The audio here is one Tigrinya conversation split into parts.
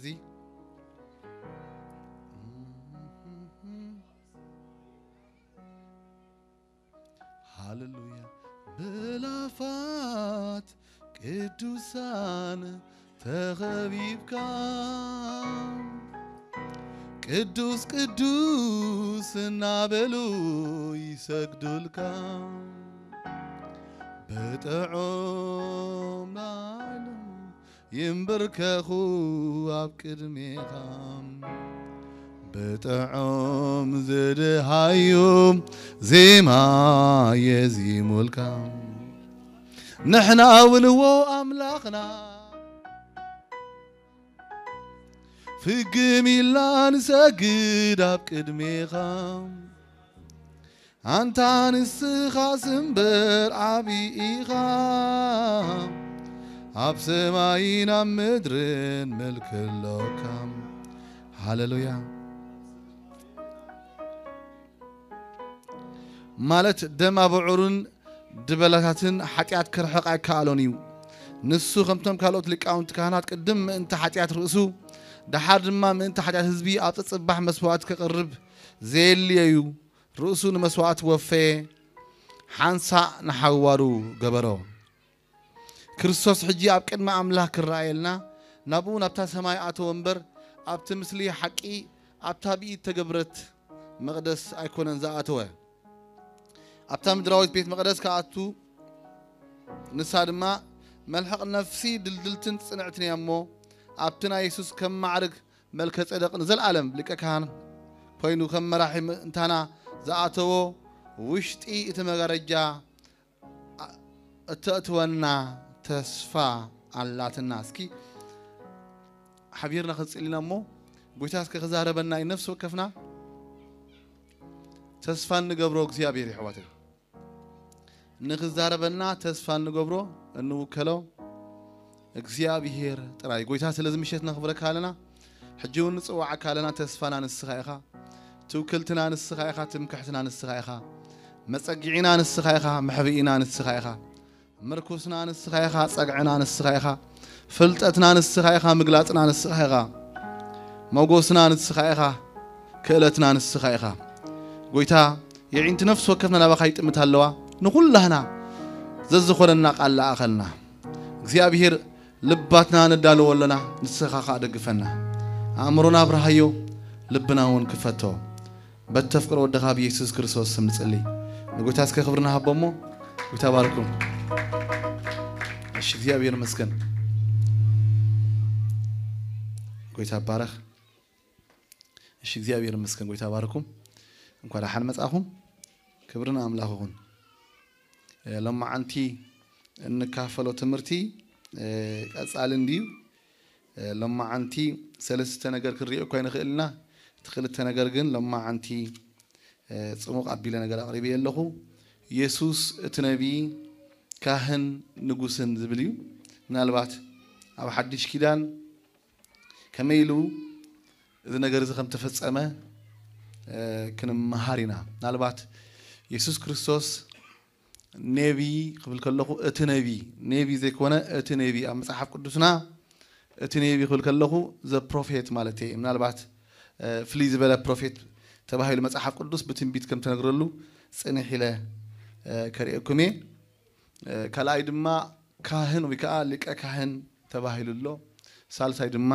እዚ ሃሌሉያ። ብላፋት ቅዱሳን ተኸቢብካ፣ ቅዱስ ቅዱስ እናበሉ ይሰግዱልካ። ብጥዑም ናዕሎም ይንብርከኹ ኣብ ቅድሜኻ፣ ብጥዑም ዝድሃዩ ዜማ የዚሙልካ። ንሕና እውን እዎ ኣምላኽና፣ ፍግም ኢልና ንሰግድ ኣብ ቅድሜኻ። ኣንታ ንስኻስ እምበር ዓቢ ኢኻ፣ ኣብ ሰማይን ኣብ ምድርን ምልኪ ኣሎካ። ሃሌሉያ። ማለት ደም ኣቡዑርን ድበላታትን ሓጢኣት ክርሕቕ ኣይከኣሎን እዩ። ንሱ ከምቶም ካልኦት ሊቃውንቲ ካህናት ቅድም ምእንቲ ሓጢኣት ርእሱ፣ ደሓር ድማ ምእንቲ ሓጢኣት ህዝቢ ኣብ ጸጸባሕ መስዋእቲ ከቕርብ ዘየልዮ እዩ። ርእሱ ንመስዋእቲ ወፈየ፣ ሓንሳእ ንሓዋሩ ገበሮ። ክርስቶስ ሕጂ ኣብ ቅድሚ ኣምላኽ ክረኣየልና ናብኡ ናብታ ሰማይ ኣተወ እምበር፣ ኣብቲ ምስሊ ሓቂ ኣብታ ብኢድ ተገብረት መቕደስ ኣይኮነን ዝኣተወ። ኣብታ ምድራዊት ቤት መቕደስ ክኣቱ ንሳ ድማ መልሕቕ ነፍሲ ድልድልትን ጽንዕትን እያ እሞ፣ ኣብቲ ናይ የሱስ ከም ማዕርግ መልከ ጸደቕ ንዘለኣለም ሊቀ ካህን ኮይኑ ከም መራሒ ምእንታና ዝኣተዎ ውሽጢ እቲ መጋረጃ ኣ-፣ እተእትወና ተስፋ ኣላትና። እስኪ ሓቢርና ክንጽሊ ኢና እሞ፣ ጎይታ እስከ ክዛረበና እዩ። ነፍሲ ወከፍና ተስፋ እንገብሮ እግዚኣብሔር እዩ፣ ኣሕዋተይ። ንክዛረበና ተስፋ እንገብሮ፣ እንውከሎ እግዚኣብሔር ጥራይ። ጎይታ፣ ስለዚ ምሸት ነኽብረካ ኣለና። ሕጂ እውን ንጽዋዓካ ኣለና። ተስፋና ንስኻ ኢኻ፣ ትውክልትና ንስኻ ኢኻ፣ ትምክሕትና ንስኻ ኢኻ፣ መጸጊዒና ንስኻ ኢኻ፣ መሕብኢና ንስኻ ኢኻ፣ ምርኩስና ንስኻ ኢኻ፣ ጸግዕና ንስኻ ኢኻ፣ ፍልጠትና ንስኻ ኢኻ፣ ምግላጽና ንስኻ ኢኻ፣ መጎስና ንስኻ ኢኻ፣ ክእለትና ንስኻ ኢኻ። ጎይታ፣ የዒንቲ ነፍሲ ወከፍና ናባኻ ይጥምት ኣለዋ። ንኹላህና ዘዝኾነና ቃል ለኣኸልና። እግዚኣብሔር፣ ልባትና ነዳልዎ ኣለና፣ ንስኻ ኸኣ ደግፈና። ኣእምሮና ኣብርሃዮ፣ ልብና እውን ክፈቶ። በተፍቅሮ ወድኻ ብየሱስ ክርስቶስ ስም ንጽሊ። ንጎይታ እስከ ክብሪ ንሃቦ እሞ፣ ጎይታ ባርኩም። እሺ፣ እግዚኣብሔር ይመስገን። ጎይታ ባረኽ። እሺ፣ እግዚኣብሔር ይመስገን። ጎይታ ባርኩም። እንኳን ደሓን መጻኹም። ክብሪ ንኣምላኽ ይኹን። እ፣ ሎማዓንቲ እንካፈሎ ትምህርቲ፣ እ፣ ቀጻሊ እንድዩ። እ፣ ሎማዓንቲ ሰለስተ ነገር ክንሪኦ እኳ ንኽእል ኢና። እቲ ክልተ ነገር ግን ሎማዓንቲ፣ እ፣ ጽሙቕ ኣቢለ ነገር ኣቕሪበ ኣለኹ። የሱስ እቲ ነቢ፣ ካህን፣ ንጉስን ዝብል እዩ። ምናልባት ኣብ ሓድሽ ኪዳን ከመይ ኢሉ እዚ ነገር እዚ ከም ተፈጸመ፣ እ፣ ክንመሃር ኢና። ምናልባት የሱስ ክርስቶስ ነቢ ክብል ከለኹ፣ እቲ ነቢ፣ ነቢ ዘይኮነ እቲ ነቢ፣ ኣብ መጽሓፍ ቅዱስና እቲ ነቢ ክብል ከለኹ፣ ዘ ፕሮፌት ማለት እየ። ምናልባት፣ እ፣ ፍልይ ዝበለ ፕሮፌት ተባሂሉ መጽሓፍ ቅዱስ ብትንቢት ከም ተነግረሉ ጽንሕ ኢለ፣ እ፣ ከርእየኩም እየ። እ፣ ካልኣይ ድማ ካህን ወይ ከዓ ሊቀ ካህን ተባሂሉ ኣሎ። ሳልሳይ ድማ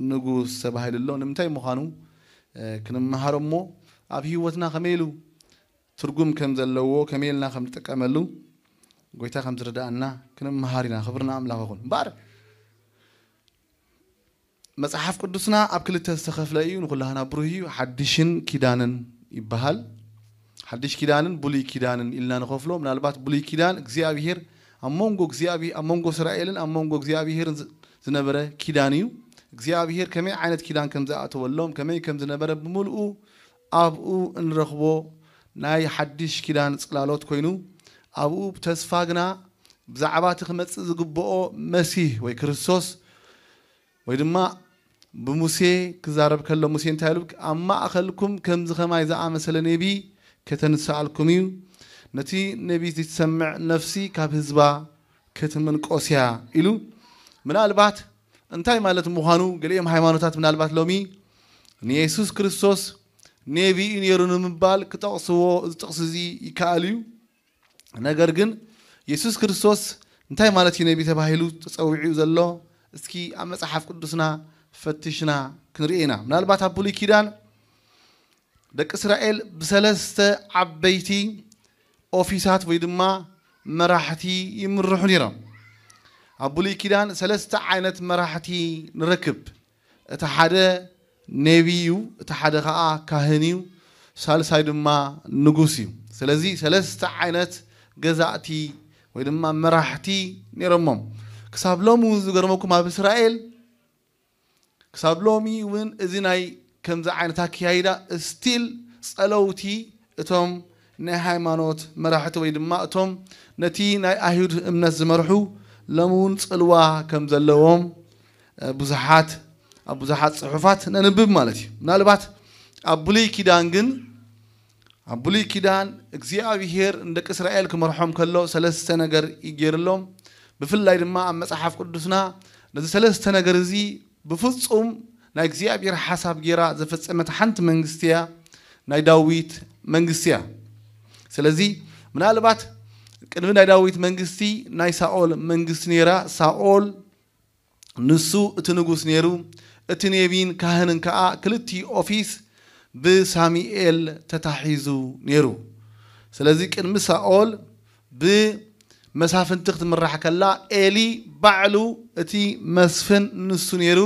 ንጉስ ተባሂሉ ኣሎ። ንምንታይ ምዃኑ፣ እ፣ ክንመሃሮ እሞ ኣብ ህይወትና ከመይ ኢሉ ትርጉም ከም ዘለዎ፣ ከመይ ኢልና ከም ንጥቀመሉ ጎይታ ከም ዝረዳእና ክንመሃር ኢና። ክብሪ ንኣምላኽ ይኹን። እምበኣር መጽሓፍ ቅዱስና ኣብ ክልተ ዝተኸፍለ እዩ፣ ንኹላህና ብሩህ እዩ። ሓድሽን ኪዳንን ይበሃል። ሓድሽ ኪዳንን ብሉይ ኪዳንን ኢልና ንኸፍሎ። ምናልባት ብሉይ ኪዳን እግዚኣብሄር ኣብ መንጎ እግዚኣብ-፣ ኣብ መንጎ እስራኤልን ኣብ መንጎ እግዚኣብሄርን ዝ-፣ ዝነበረ ኪዳን እዩ። እግዚኣብሄር ከመይ ዓይነት ኪዳን ከም ዝኣተወሎም፣ ከመይ ከም ዝነበረ ብምልኡ ኣብኡ እንረኽቦ ናይ ሓድሽ ኪዳን ጽላሎት ኮይኑ፣ ኣብኡ ብተስፋ ግና ብዛዕባ እቲ ክመጽእ ዝግብኦ መሲህ ወይ ክርስቶስ ወይ ድማ ብሙሴ ክዛረብ ከሎ፣ ሙሴ እንታይ ኢሉ? "ኣብ ማእከልኩም ከምዚ ኸማይ ዝኣመሰለ ነቢ ከተንስኣልኩም እዩ፣ ነቲ ነቢ ዘይትሰምዕ ነፍሲ ካብ ህዝባ ክትምንቆስ እያ" ኢሉ። ምናልባት እንታይ ማለት ምዃኑ ገሊኦም ሃይማኖታት ምናልባት ሎሚ ንየሱስ ክርስቶስ ነቢ እዩ ነይሩ ንምባል ክጠቕስዎ እዚ ጥቕሲ እዚ ይከኣል እዩ። ነገር ግን የሱስ ክርስቶስ እንታይ ማለት እዩ ነቢ ተባሂሉ ተጸዊዑ ዘሎ? እስኪ ኣብ መጽሓፍ ቅዱስና ፈትሽና ክንርኢ ኢና። ምናልባት ኣብ ብሉይ ኪዳን ደቂ እስራኤል ብሰለስተ ዓበይቲ ኦፊሳት ወይ ድማ መራሕቲ ይምርሑ ነይሮም። ኣብ ብሉይ ኪዳን ሰለስተ ዓይነት መራሕቲ ንረክብ። እቲ ሓደ ነቢ እዩ፣ እቲ ሓደ ኸዓ ካህን እዩ፣ ሳልሳይ ድማ ንጉስ እዩ። ስለዚ ሰለስተ ዓይነት ገዛእቲ ወይ ድማ መራሕቲ ነይሮሞም። ክሳብ ሎሚ እውን ዝገርመኩም ኣብ እስራኤል ክሳብ ሎሚ እውን እዚ ናይ ከምዚ ዓይነት ኣካያይዳ ስቲል ጸለውቲ እቶም ናይ ሃይማኖት መራሕቲ ወይ ድማ እቶም ነቲ ናይ ኣይሁድ እምነት ዝመርሑ ሎሚ እውን ጽልዋ ከም ዘለዎም እ፣ ብዙሓት ኣብ ብዙሓት ጽሑፋት ነንብብ ማለት እዩ። ምናልባት ኣብ ብሉይ ኪዳን ግን ኣብ ብሉይ ኪዳን እግዚኣብሔር ንደቂ እስራኤል ክመርሖም ከሎ ሰለስተ ነገር ይገይርሎም። ብፍላይ ድማ ኣብ መጽሓፍ ቅዱስና ነዚ ሰለስተ ነገር እዚ ብፍጹም ናይ እግዚኣብሔር ሓሳብ ገይራ ዘፈጸመት ሓንቲ መንግስቲ እያ፣ ናይ ዳዊት መንግስቲ እያ። ስለዚ ምናልባት ቅድሚ ናይ ዳዊት መንግስቲ ናይ ሳኦል መንግስቲ ነይራ። ሳኦል ንሱ እቲ ንጉስ ነይሩ፣ እቲ ኔቢን ካህንን ከኣ ክልቲኡ ኦፊስ ብሳሙኤል ተታሒዙ ነይሩ። ስለዚ ቅድሚ ሳኦል ብመሳፍንቲ ክትምራሕ ከላ ኤሊ ባዕሉ እቲ መስፍን ንሱ ነይሩ፣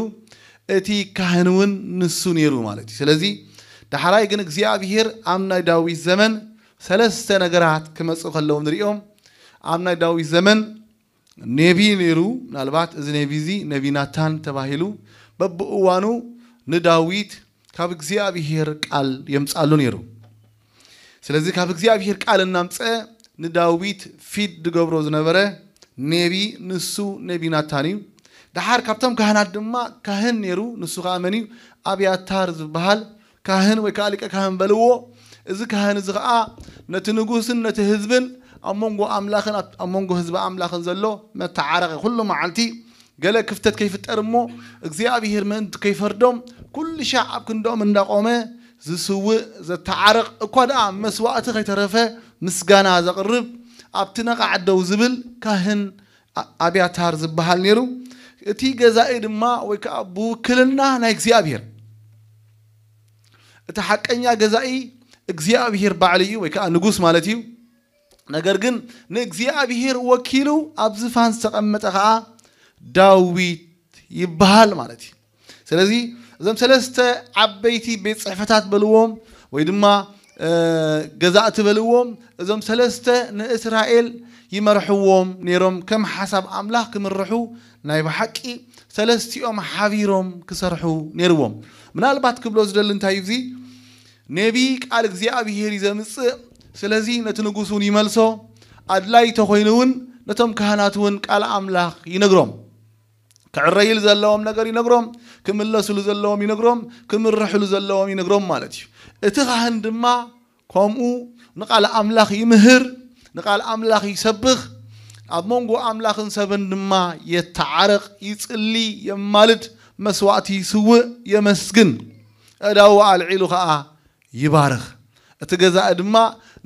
እቲ ካህን እውን ንሱ ነይሩ ማለት እዩ። ስለዚ ዳሕራይ ግን እግዚኣብሔር ኣብ ናይ ዳዊት ዘመን ሰለስተ ነገራት ክመፁ ከለዉ ንሪኦም። ኣብ ናይ ዳዊት ዘመን ኔቢ ነይሩ። ምናልባት እዚ ኔቢ እዚ ኔቢ ናታን ተባሂሉ በብእዋኑ ንዳዊት ካብ እግዚኣብሔር ቃል የምጻሉ ነይሩ። ስለዚ ካብ እግዚኣብሔር ቃል እናምፀ ንዳዊት ፊድ ዝገብሮ ዝነበረ ኔቢ ንሱ ኔቢ ናታን እዩ። ደሓር ካብቶም ካህናት ድማ ካህን ነይሩ። ንሱ ከዓ መን እዩ? ኣብያታር ዝበሃል ካህን ወይ ከዓ ሊቀ ካህን በልዎ። እዚ ካህን እዚ ከዓ ነቲ ንጉስን ነቲ ህዝብን ኣብ መንጎ ኣምላኽን ኣብ ኣብ መንጎ ህዝቢ ኣምላኽን ዘሎ መተዓረቂ ኩሉ መዓልቲ ገለ ክፍተት ከይፍጠር እሞ እግዚኣብሔር ምእንቲ ከይፈርዶም ኩሉ ሻዕ ኣብ ክንድኦም እንዳቆመ ዝስውእ ዘተዓርቕ እኳ ደኣ መስዋእቲ ከይተረፈ ምስጋና ዘቕርብ ኣብቲ ነቓዕ ደው ዝብል ካህን ኣ- ኣብያታር ዝበሃል ነይሩ። እቲ ገዛኢ ድማ ወይ ከዓ ብውክልና ናይ እግዚኣብሔር እቲ ሓቀኛ ገዛኢ እግዚኣብሔር ባዕሉ እዩ ወይ ከዓ ንጉስ ማለት እዩ። ነገር ግን ንእግዚኣብሔር ወኪሉ ኣብ ዝፋን ዝተቐመጠ ኸዓ ዳዊት ይበሃል ማለት እዩ። ስለዚ እዞም ሰለስተ ዓበይቲ ቤት ጽሕፈታት በልዎም ወይ ድማ እ፣ ገዛእቲ በልዎም፣ እዞም ሰለስተ ንእስራኤል ይመርሕዎም ነይሮም። ከም ሓሳብ ኣምላኽ ክምርሑ ናይ ብሓቂ ሰለስቲኦም ሓቢሮም ክሰርሑ ነይርዎም። ምናልባት ክብሎ ዝደሊ እንታይ እዩ እዚ? ነቢ ቃል እግዚኣብሔር እዩ ዘምጽእ። ስለዚ ነቲ ንጉስ እውን ይመልሶ። ኣድላይ ተኾይኑ እውን ነቶም ካህናት እውን ቃል ኣምላኽ ይነግሮም። ክዕረይሉ ዘለዎም ነገር ይነግሮም፣ ክምለስሉ ዘለዎም ይነግሮም፣ ክምርሕሉ ዘለዎም ይነግሮም ማለት እዩ። እቲ ካህን ድማ ከምኡ ንቃል ኣምላኽ ይምህር፣ ንቃል ኣምላኽ ይሰብኽ፣ ኣብ መንጎ ኣምላኽን ሰብን ድማ የተዓረቕ፣ ይጽሊ፣ የማልድ፣ መስዋእቲ ይስውእ፣ የመስግን። ኣእዳዉ ኣልዒሉ ኸኣ ይባርኽ። እቲ ገዛኢ ድማ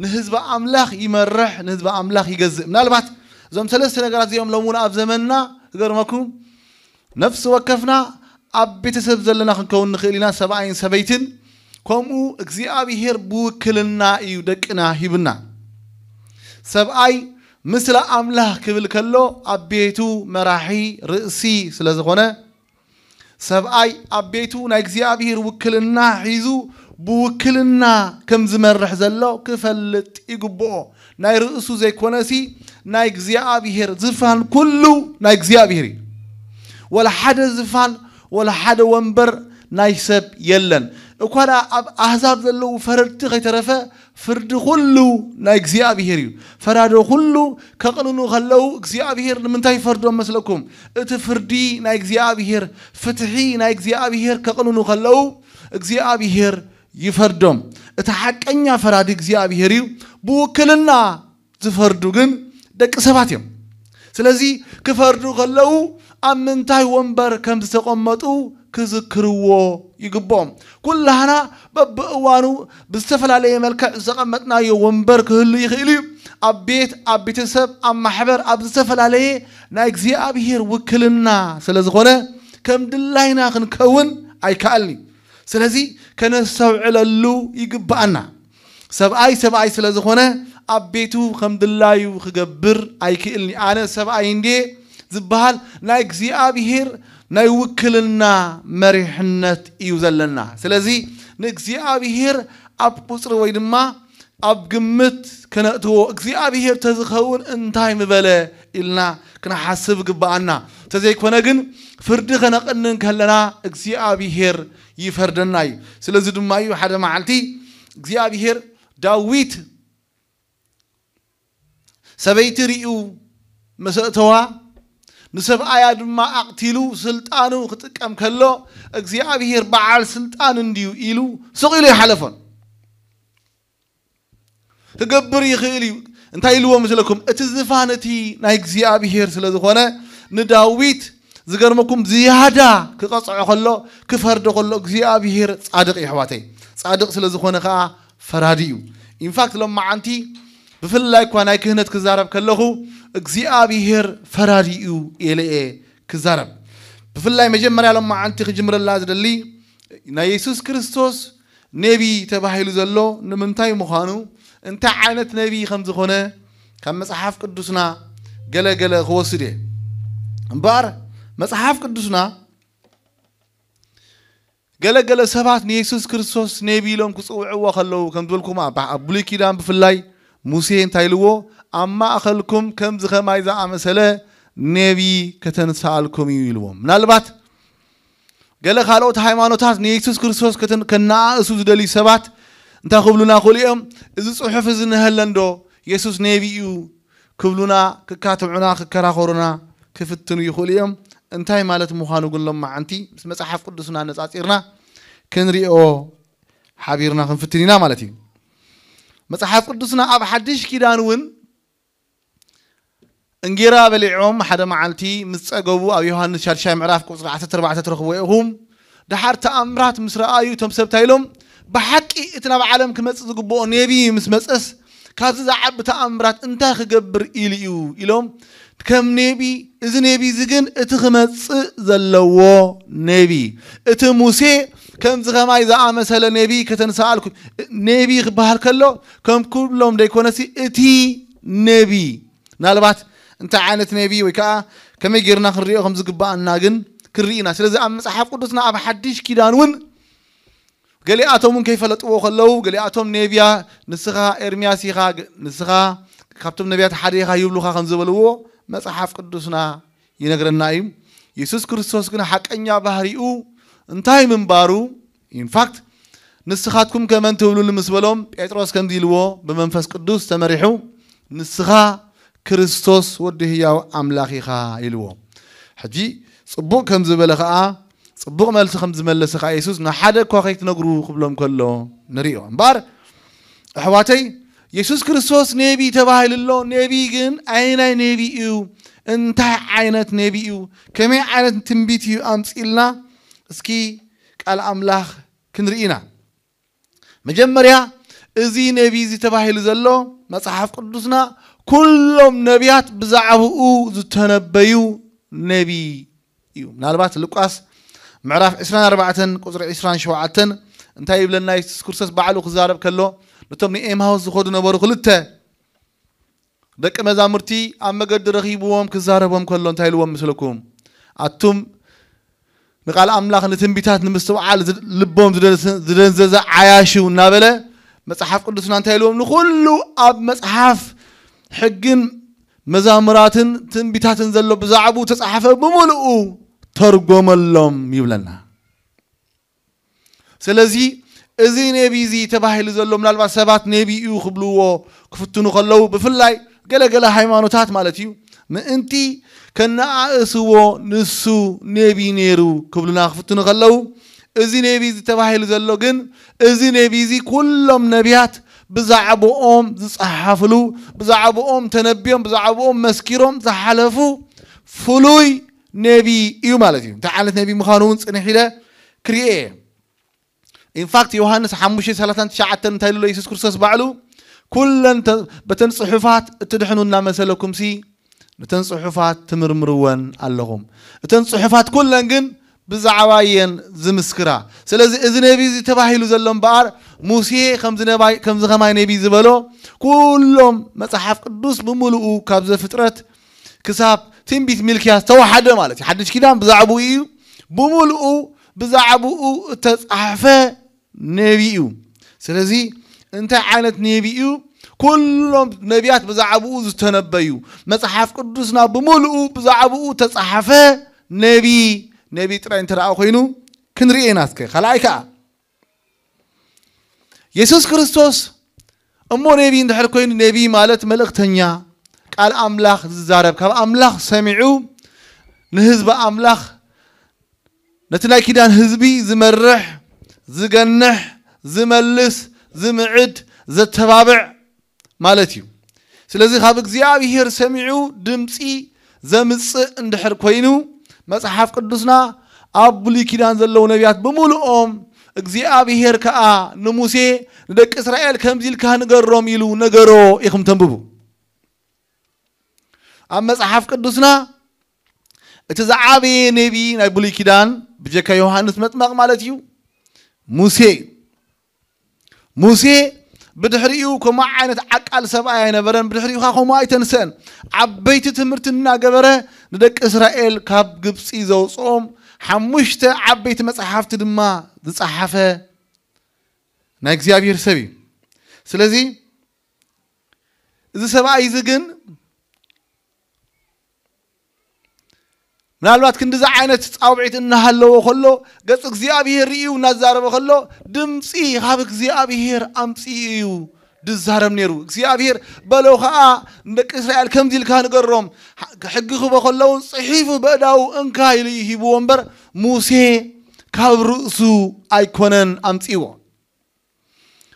ንህዝቢ ኣምላኽ ይመርሕ፣ ንህዝቢ ኣምላኽ ይገዝእ። ምናልባት እዞም ሰለስተ ነገራት እዚኦም ሎም እውን ኣብ ዘመንና ክገርመኩም ነፍሲ ወከፍና ኣብ ቤተሰብ ዘለና ክንከውን ንኽእል ኢና፣ ሰብኣይን ሰበይትን። ከምኡ እግዚኣብሔር ብውክልና እዩ ደቅና ሂብና። ሰብኣይ ምስለ ኣምላኽ ክብል ከሎ ኣብ ቤቱ መራሒ ርእሲ ስለ ዝኾነ ሰብኣይ ኣብ ቤቱ ናይ እግዚኣብሔር ውክልና ሒዙ ብውክልና ከም ዝመርሕ ዘሎ ክፈልጥ ይግብኦ። ናይ ርእሱ ዘይኮነሲ ናይ እግዚኣብሔር ዝፋን ኩሉ ናይ እግዚኣብሔር እዩ። ወላ ሓደ ዝፋን ወላ ሓደ ወንበር ናይ ሰብ የለን። እኳ ደኣ ኣብ ኣህዛብ ዘለዉ ፈረድቲ ከይተረፈ ፍርዲ ኩሉ ናይ እግዚኣብሔር እዩ። ፈራዶ ኩሉ ከቕንኑ ከለዉ እግዚኣብሔር ንምንታይ ይፈርዶም መስለኩም? እቲ ፍርዲ ናይ እግዚኣብሔር፣ ፍትሒ ናይ እግዚኣብሔር ከቕንኑ ከለዉ እግዚኣብሔር ይፈርዶም። እቲ ሓቀኛ ፈራዲ እግዚኣብሔር እዩ። ብውክልና ዝፈርዱ ግን ደቂ ሰባት እዮም። ስለዚ ክፈርዱ ከለዉ ኣብ ምንታይ ወንበር ከም ዝተቐመጡ ክዝክርዎ ይግብኦም። ኩላህና በብእዋኑ ብዝተፈላለየ መልክዕ ዝተቐመጥናዮ ወንበር ክህሉ ይኽእል እዩ። ኣብ ቤት፣ ኣብ ቤተሰብ፣ ኣብ ማሕበር፣ ኣብ ዝተፈላለየ ናይ እግዚኣብሔር ውክልና ስለ ዝኾነ ከም ድላይና ክንከውን ኣይከኣልን እዩ። ስለዚ ከነስተውዕለሉ ይግብኣና። ሰብኣይ ሰብኣይ ስለ ዝኾነ ኣብ ቤቱ ከም ድላዩ ክገብር ኣይክእልን እዩ። ኣነ ሰብኣይ እንድየ ዝበሃል ናይ እግዚኣብሔር ናይ ውክልና መሪሕነት እዩ ዘለና። ስለዚ ንእግዚኣብሔር ኣብ ቁፅሪ ወይ ድማ ኣብ ግምት ከነእትዎ፣ እግዚኣብሔር ተዝኸውን እንታይ ምበለ ኢልና ክንሓስብ ግብኣና። ተዘይኮነ ግን ፍርዲ ከነቕንን ከለና እግዚኣብሔር ይፈርደና እዩ። ስለዚ ድማ እዩ ሓደ መዓልቲ እግዚኣብሔር ዳዊት ሰበይቲ ርእዩ መሰእተዋ፣ ንሰብኣያ ድማ ኣቕቲሉ ስልጣኑ ክጥቀም ከሎ እግዚኣብሔር በዓል ስልጣን እንድዩ ኢሉ ስቕ ኢሉ ይሓለፎን። ክገብር ይኽእል እዩ። እንታይ ኢልዎ ምስለኩም? እቲ ዝፋን እቲ ናይ እግዚኣብሔር ስለ ዝኾነ ንዳዊት ዝገርመኩም ዝያዳ ክቐጽዖ ከሎ ክፈርዶ ከሎ እግዚኣብሔር ጻድቕ እዩ ኣሕዋተይ። ጻድቕ ስለ ዝኾነ ከዓ ፈራዲ እዩ። ኢንፋክት ሎማዓንቲ ብፍላይ እኳ ናይ ክህነት ክዛረብ ከለኹ እግዚኣብሔር ፈራዲ እዩ ኢለ እየ ክዛረብ። ብፍላይ መጀመርያ ሎማዓንቲ ክጅምረላ ዝደሊ ናይ የሱስ ክርስቶስ ነቢ ተባሂሉ ዘሎ ንምንታይ ምዃኑ እንታይ ዓይነት ነቢ ከም ዝኾነ ካብ መጽሓፍ ቅዱስና ገለ ገለ ክወስድ እየ። እምበኣር መጽሓፍ ቅዱስና ገለ ገለ ሰባት ንየሱስ ክርስቶስ ነቢ ኢሎም ክጽውዕዎ ከለዉ ከም ዝበልኩም ኣብ ኣብ ብሉይ ኪዳን ብፍላይ ሙሴ እንታይ ኢልዎ? ኣብ ማእኸልኩም ከምዚ ኸማይ ዝኣመሰለ ነቢ ከተንስኣልኩም እዩ ኢልዎም። ምናልባት ገለ ካልኦት ሃይማኖታት ንየሱስ ክርስቶስ ከተን- ከነኣእሱ ዝደልዩ ሰባት እንታይ ክብሉና ይኽእሉ እዮም? እዚ ጽሑፍ እዚ ንሀለንዶ የሱስ ነቢ እዩ ክብሉና፣ ክካትዑና፣ ክከራኸሩና ክፍትኑ ይኽእሉ እዮም። እንታይ ማለት ምዃኑ ግን ሎማዓንቲ ምስ መጽሓፍ ቅዱስና ኣነጻጺርና ክንሪኦ ሓቢርና ክንፍትን ኢና ማለት እዩ። መጽሓፍ ቅዱስና ኣብ ሓድሽ ኪዳን እውን እንጌራ በሊዖም ሓደ መዓልቲ ምስ ጸገቡ ኣብ ዮሃንስ ሻድሻይ ምዕራፍ ቁጽሪ ዓሰርተ ኣርባዕተ ትረኽብዎ ኢኹም። ደሓር ተኣምራት ምስ ረኣዩ እቶም ሰብ እንታይ ኢሎም? ብሓቂ እቲ ናብ ዓለም ክመጽእ ዝግብኦ ነቢ ምስ መጸስ ካብዚ ዝዓቢ ተኣምራት እንታይ ክገብር ኢሉ እዩ ኢሎም ከም ነቢ እዚ ነቢ እዚ ግን እቲ ክመጽእ ዘለዎ ነቢ እቲ ሙሴ ከምዚ ከማይ ዝኣመሰለ ነቢ ከተንስኣልኩ ነቢ ክበሃል ከሎ ከም ኩሎም ደይኮነሲ እቲ ነቢ ምናልባት እንታይ ዓይነት ነቢ ወይ ከዓ ከመይ ጌርና ክንሪኦ ከም ዝግባኣና ግን ክንርኢ ኢና። ስለዚ ኣብ መጽሓፍ ቅዱስና ኣብ ሓድሽ ኪዳን እውን ገሊኣቶም እውን ከይፈለጥዎ ከለዉ ገሊኣቶም ነቢያ ንስኻ ኤርምያስ ኢኻ ግ- ንስኻ ካብቶም ነቢያት ሓደ ኢኻ ይብሉኻ ከም ዝበልዎ መጽሓፍ ቅዱስና ይነግረና እዩ። የሱስ ክርስቶስ ግን ሓቀኛ ባህሪኡ እንታይ ምንባሩ ኢንፋክት ንስኻትኩም ከመን ትብሉኒ ምስ በሎም ጴጥሮስ ከምዚ ኢልዎ ብመንፈስ ቅዱስ ተመሪሑ ንስኻ ክርስቶስ ወዲ ህያው ኣምላኽ ኢኻ ኢልዎ። ሕጂ ጽቡቕ ከም ዝበለ ኸኣ ጽቡቕ መልሲ ከም ዝመለሰ ኸኣ የሱስ ንሓደ እኳ ከይትነግሩ ክብሎም ከሎ ንሪኦ። እምበኣር ኣሕዋተይ የሱስ ክርስቶስ ነቢ ተባሂሉ ኣሎ። ነቢ ግን ኣይናይ ነቢ እዩ? እንታይ ዓይነት ነቢ እዩ? ከመይ ዓይነት ትንቢት እዩ ኣምፂልና? እስኪ ቃል ኣምላኽ ክንርኢ ኢና። መጀመርያ እዚ ነቢ እዚ ተባሂሉ ዘሎ መጽሓፍ ቅዱስና ኩሎም ነቢያት ብዛዕባኡ ዝተነበዩ ነቢ እዩ። ምናልባት ሉቃስ ምዕራፍ ዕስራን ኣርባዕተን ቁፅሪ ዕስራን ሸውዓተን እንታይ ይብለና? የሱስ ክርስቶስ ባዕሉ ክዛረብ ከሎ ነቶም ንኤምሃውስ ዝኸዱ ነበሩ ክልተ ደቂ መዛሙርቲ ኣብ መገዲ ረኺብዎም ክዛረቦም ከሎ እንታይ ኢልዎም ምስለኩም? ኣቱም ንቃል ኣምላኽ ንትንቢታት ንምስትውዓል ዝድ- ልቦም ዝደንስ- ዝደንዘዘ ዓያሹ እናበለ መጽሓፍ ቅዱስና እንታይ ኢልዎም? ንኹሉ ኣብ መጽሓፍ ሕግን መዛሙራትን ትንቢታትን ዘሎ ብዛዕባኡ ተጻሕፈ ብምሉኡ ተርጎመሎም ይብለና። ስለዚ እዚ ነቢ እዚ ተባሂሉ ዘሎ ምናልባት ሰባት ነቢ እዩ ክብልዎ ክፍትኑ ከለዉ ብፍላይ ገለገለ ሃይማኖታት ማለት እዩ ምእንቲ ከነኣእስዎ ንሱ ነቢ ነይሩ ክብሉና ክፍትኑ ከለዉ እዚ ነቢ እዚ ተባሂሉ ዘሎ ግን እዚ ነቢ እዚ ኩሎም ነቢያት ብዛዕባኦም ዝጸሓፍሉ ብዛዕባኦም ተነቢዮም ብዛዕባኦም መስኪሮም ዝሓለፉ ፍሉይ ነቢ እዩ ማለት እዩ። እንታይ ዓይነት ነቢ ምዃኑ እውን ጽንሕ ኢለ ክርኤ እየ። ኢንፋክት ዮሃንስ ሓሙሽተ ሰላሳን ትሽዓተን እንታይ ኢሉ ኣሎ? የሱስ ክርስቶስ ባዕሉ፣ ኩለን ተ- በተን ጽሑፋት እትድሕኑ እናመሰለኩምሲ፣ ነተን ጽሑፋት ትምርምርወን ኣለኹም። እተን ጽሑፋት ኩለን ግን ብዛዕባ እየን ዝምስክራ። ስለዚ እዚ ነቢ እዚ ተባሂሉ ዘሎ እምበኣር፣ ሙሴ ከምዚ ነባይ- ከምዚ ከማይ ነቢ ዝበሎ፣ ኩሎም መጽሓፍ ቅዱስ ብምሉኡ ካብ ዘፍጥረት ክሳብ ትንቢት ሚልክያስ ተዋሓደ ማለት እዩ። ሓድሽ ኪዳን ብዛዕባኡ እዩ፣ ብምሉኡ ብዛዕባኡ እተጻሕፈ ነቢ እዩ። ስለዚ እንታይ ዓይነት ነቢ እዩ? ኩሎም ነቢያት ብዛዕባኡ ዝተነበዩ፣ መጽሓፍ ቅዱስና ብምሉኡ ብዛዕባኡ ተጻሓፈ ነቢ፣ ነቢ ጥራይ እንተ ደኣ ኮይኑ ክንርኢ ኢና። እስከ ካልኣይ ከኣ የሱስ ክርስቶስ እሞ ነቢ እንድሕር ኮይኑ፣ ነቢ ማለት መልእኽተኛ፣ ቃል ኣምላኽ ዝዛረብ፣ ካብ ኣምላኽ ሰሚዑ ንህዝቢ ኣምላኽ፣ ነቲ ናይ ኪዳን ህዝቢ ዝመርሕ፣ ዝገንሕ፣ ዝመልስ፣ ዝምዕድ፣ ዘተባብዕ ማለት እዩ። ስለዚ ካብ እግዚኣብሔር ሰሚዑ ድምፂ ዘምፅእ እንድሕር ኮይኑ፣ መፅሓፍ ቅዱስና ኣብ ብሉይ ኪዳን ዘለዉ ነቢያት ብምሉኦም እግዚኣብሔር ከዓ ንሙሴ ንደቂ እስራኤል ከምዚ ኢልካ ንገሮም ኢሉ ነገሮ ኢኹም ተንብቡ። ኣብ መፅሓፍ ቅዱስና እቲ ዝዓበየ ነቢ ናይ ብሉይ ኪዳን ብጀካ ዮሃንስ መጥመቕ ማለት እዩ ሙሴ እዩ። ሙሴ ብድሕሪኡ ከምኡ ዓይነት ዓቃል ሰብኣይ ኣይነበረን፣ ብድሕሪኡ ከዓ ከምኡ ኣይተንሰአን። ዓበይቲ ትምህርቲ እናገበረ ንደቂ እስራኤል ካብ ግብፂ ዘውፅኦም ሓሙሽተ ዓበይቲ መፅሓፍቲ ድማ ዝፀሓፈ ናይ እግዚኣብሔር ሰብ እዩ። ስለዚ እዚ ሰብኣይ እዚ ግን ምናልባት ክንዲዚ ዓይነት ፃውዒት እናሃለዎ ከሎ፣ ገጽ እግዚኣብሔር ርእዩ እናዛረበ ከሎ፣ ድምፂ ካብ እግዚኣብሔር ኣምፅኡ እዩ ዝዛረብ ነይሩ። እግዚኣብሔር በሎ ከዓ ንደቂ እስራኤል ከምዚ ኢልካ ንገሮም፣ ሕጊ ክቦ ከለውን ጽሒፉ በእዳው እንካ ኢሉ እዩ ሂብዎ እምበር፣ ሙሴ ካብ ርእሱ ኣይኮነን ኣምፅዎ።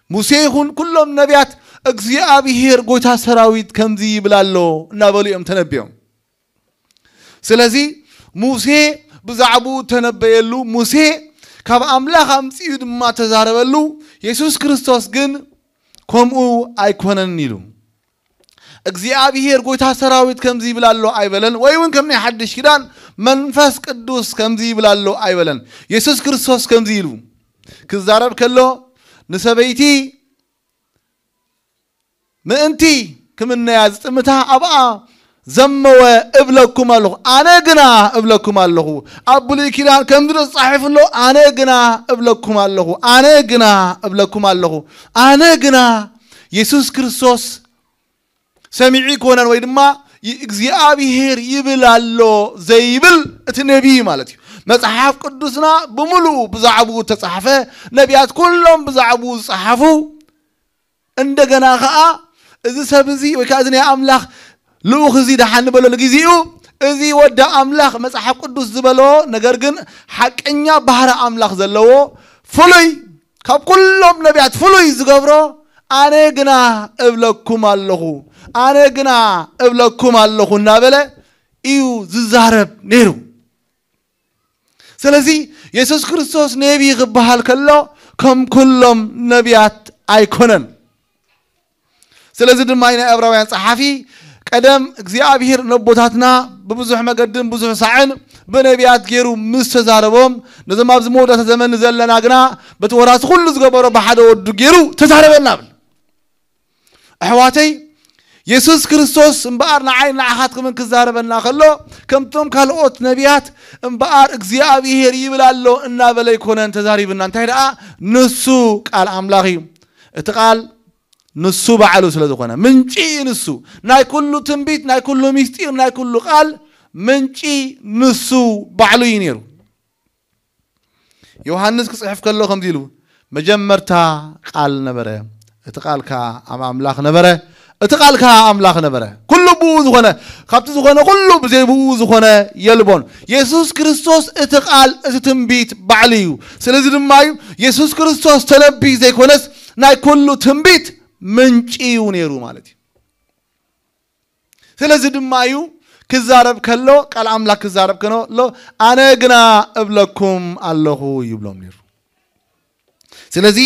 ሙሴ ይኹን ኩሎም ነቢያት እግዚኣብሔር ጎይታ ሰራዊት ከምዚ ይብል ኣሎ እናበሉ እዮም ተነቢዮም። ስለዚ ሙሴ ብዛዕባኡ ተነበየሉ፣ ሙሴ ካብ ኣምላኽ ኣምጺኡ ድማ ተዛረበሉ። የሱስ ክርስቶስ ግን ከምኡ ኣይኮነን ኢሉ። እግዚኣብሔር ጎይታ ሰራዊት ከምዚ ይብል ኣሎ ኣይበለን፣ ወይ እውን ከም ናይ ሓድሽ ኪዳን መንፈስ ቅዱስ ከምዚ ይብል ኣሎ ኣይበለን። የሱስ ክርስቶስ ከምዚ ኢሉ ክዛረብ ከሎ፣ ንሰበይቲ ምእንቲ ክምነያ ዝጥምታ ኣብኣ ዘመወ እብለኩም ኣለኹ፣ ኣነ ግና እብለኩም ኣለኹ። ኣብ ብሉይ ኪዳን ከምዚ ዶ ተጻሒፉ ኣሎ? ኣነ ግና እብለኩም ኣለኹ፣ ኣነ ግና እብለኩም ኣለኹ፣ ኣነ ግና የሱስ ክርስቶስ ሰሚዑ ይኮነን ወይ ድማ ይ- እግዚኣብሔር ይብል ኣሎ ዘይብል እቲ ነቢይ ማለት እዩ። መጽሓፍ ቅዱስና ብምሉኡ ብዛዕባኡ ተጻሕፈ፣ ነቢያት ኩሎም ብዛዕባኡ ዝጸሓፉ። እንደገና ኸዓ እዚ ሰብ እዚ ወይ ከዓ እዚ ናይ ኣምላኽ ልኡኽ እዚ ደሓን ንበሎ ንግዜኡ፣ እዚ ወዲ ኣምላኽ መጽሓፍ ቅዱስ ዝበሎ ነገር ግን ሓቀኛ ባህሪ ኣምላኽ ዘለዎ ፍሉይ ካብ ኩሎም ነቢያት ፍሉይ ዝገብሮ ኣነ ግና እብለኩም ኣለኹ፣ ኣነ ግና እብለኩም ኣለኹ እናበለ እዩ ዝዛረብ ነይሩ። ስለዚ የሱስ ክርስቶስ ነቢ ክበሃል ከሎ ከም ኩሎም ነቢያት ኣይኮነን። ስለዚ ድማ ናይ ዕብራውያን ጸሓፊ ቀደም እግዚኣብሔር ነቦታትና ብብዙሕ መገድን ብዙሕ ሳዕን ብነቢያት ገይሩ ምስ ተዛረቦም፣ ነዞም ኣብዚ መወዳእታ ዘመን ዘለና ግና በቲ ወራሲ ኩሉ ዝገበሮ ብሓደ ወዱ ገይሩ ተዛረበና ብል። ኣሕዋተይ፣ የሱስ ክርስቶስ እምበኣር ንዓይ ንዓኻትኩምን ክዛረበና ከሎ፣ ከምቶም ካልኦት ነቢያት እምበኣር እግዚኣብሔር ይብል ኣሎ እናበለ ኣይኮነን ተዛሪብና። እንታይ ደኣ ንሱ ቃል ኣምላኽ እዩ። እቲ ቃል ንሱ ባዕሉ ስለ ዝኾነ ምንጪ እዩ ንሱ። ናይ ኩሉ ትንቢት፣ ናይ ኩሉ ምስጢር፣ ናይ ኩሉ ቃል ምንጪ ንሱ ባዕሉ እዩ ነይሩ። ዮሃንስ ክጽሕፍ ከሎ ከምዚ ኢሉ፣ መጀመርታ ቃል ነበረ፣ እቲ ቃል ከኣ ኣብ ኣምላኽ ነበረ፣ እቲ ቃል ከኣ ኣምላኽ ነበረ። ኩሉ ብኡ ዝኾነ፣ ካብቲ ዝኾነ ኩሉ ብዘይ ብኡ ዝኾነ የልቦን። የሱስ ክርስቶስ እቲ ቃል፣ እቲ ትንቢት ባዕሉ እዩ። ስለዚ ድማ እዩ የሱስ ክርስቶስ ተነቢ ዘይኮነስ ናይ ኩሉ ትንቢት ምንጪ እዩ ነይሩ ማለት እዩ። ስለዚ ድማ እዩ ክዛረብ ከሎ፣ ቃል ኣምላኽ ክዛረብ ከሎ፣ ኣነ ግና እብለኩም ኣለኹ ይብሎም ነይሩ። ስለዚ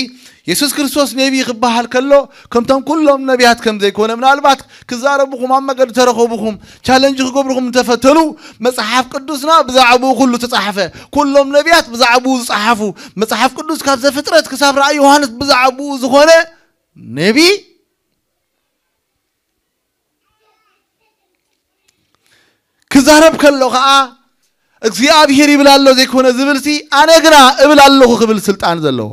የሱስ ክርስቶስ ነቢ ክበሃል ከሎ፣ ከምቶም ኩሎም ነቢያት ከም ዘይኮነ፣ ምናልባት ክዛረብኹም፣ ኣብ መገዲ ተረኸብኹም፣ ቻለንጅ ክገብርኹም እንተፈተኑ፣ መጽሓፍ ቅዱስና ብዛዕባኡ ኩሉ ተጻሕፈ። ኩሎም ነቢያት ብዛዕባኡ ዝጸሓፉ፣ መጽሓፍ ቅዱስ ካብ ዘፍጥረት ክሳብ ራእይ ዮሃንስ ብዛዕባኡ ዝኾነ ነቢ ክዛረብ ከሎ ኸዓ እግዚኣብሔር ይብል ኣሎ ዘይኮነ ዝብልሲ ኣነ ግና እብል ኣለኹ ክብል ስልጣን ዘለዎ።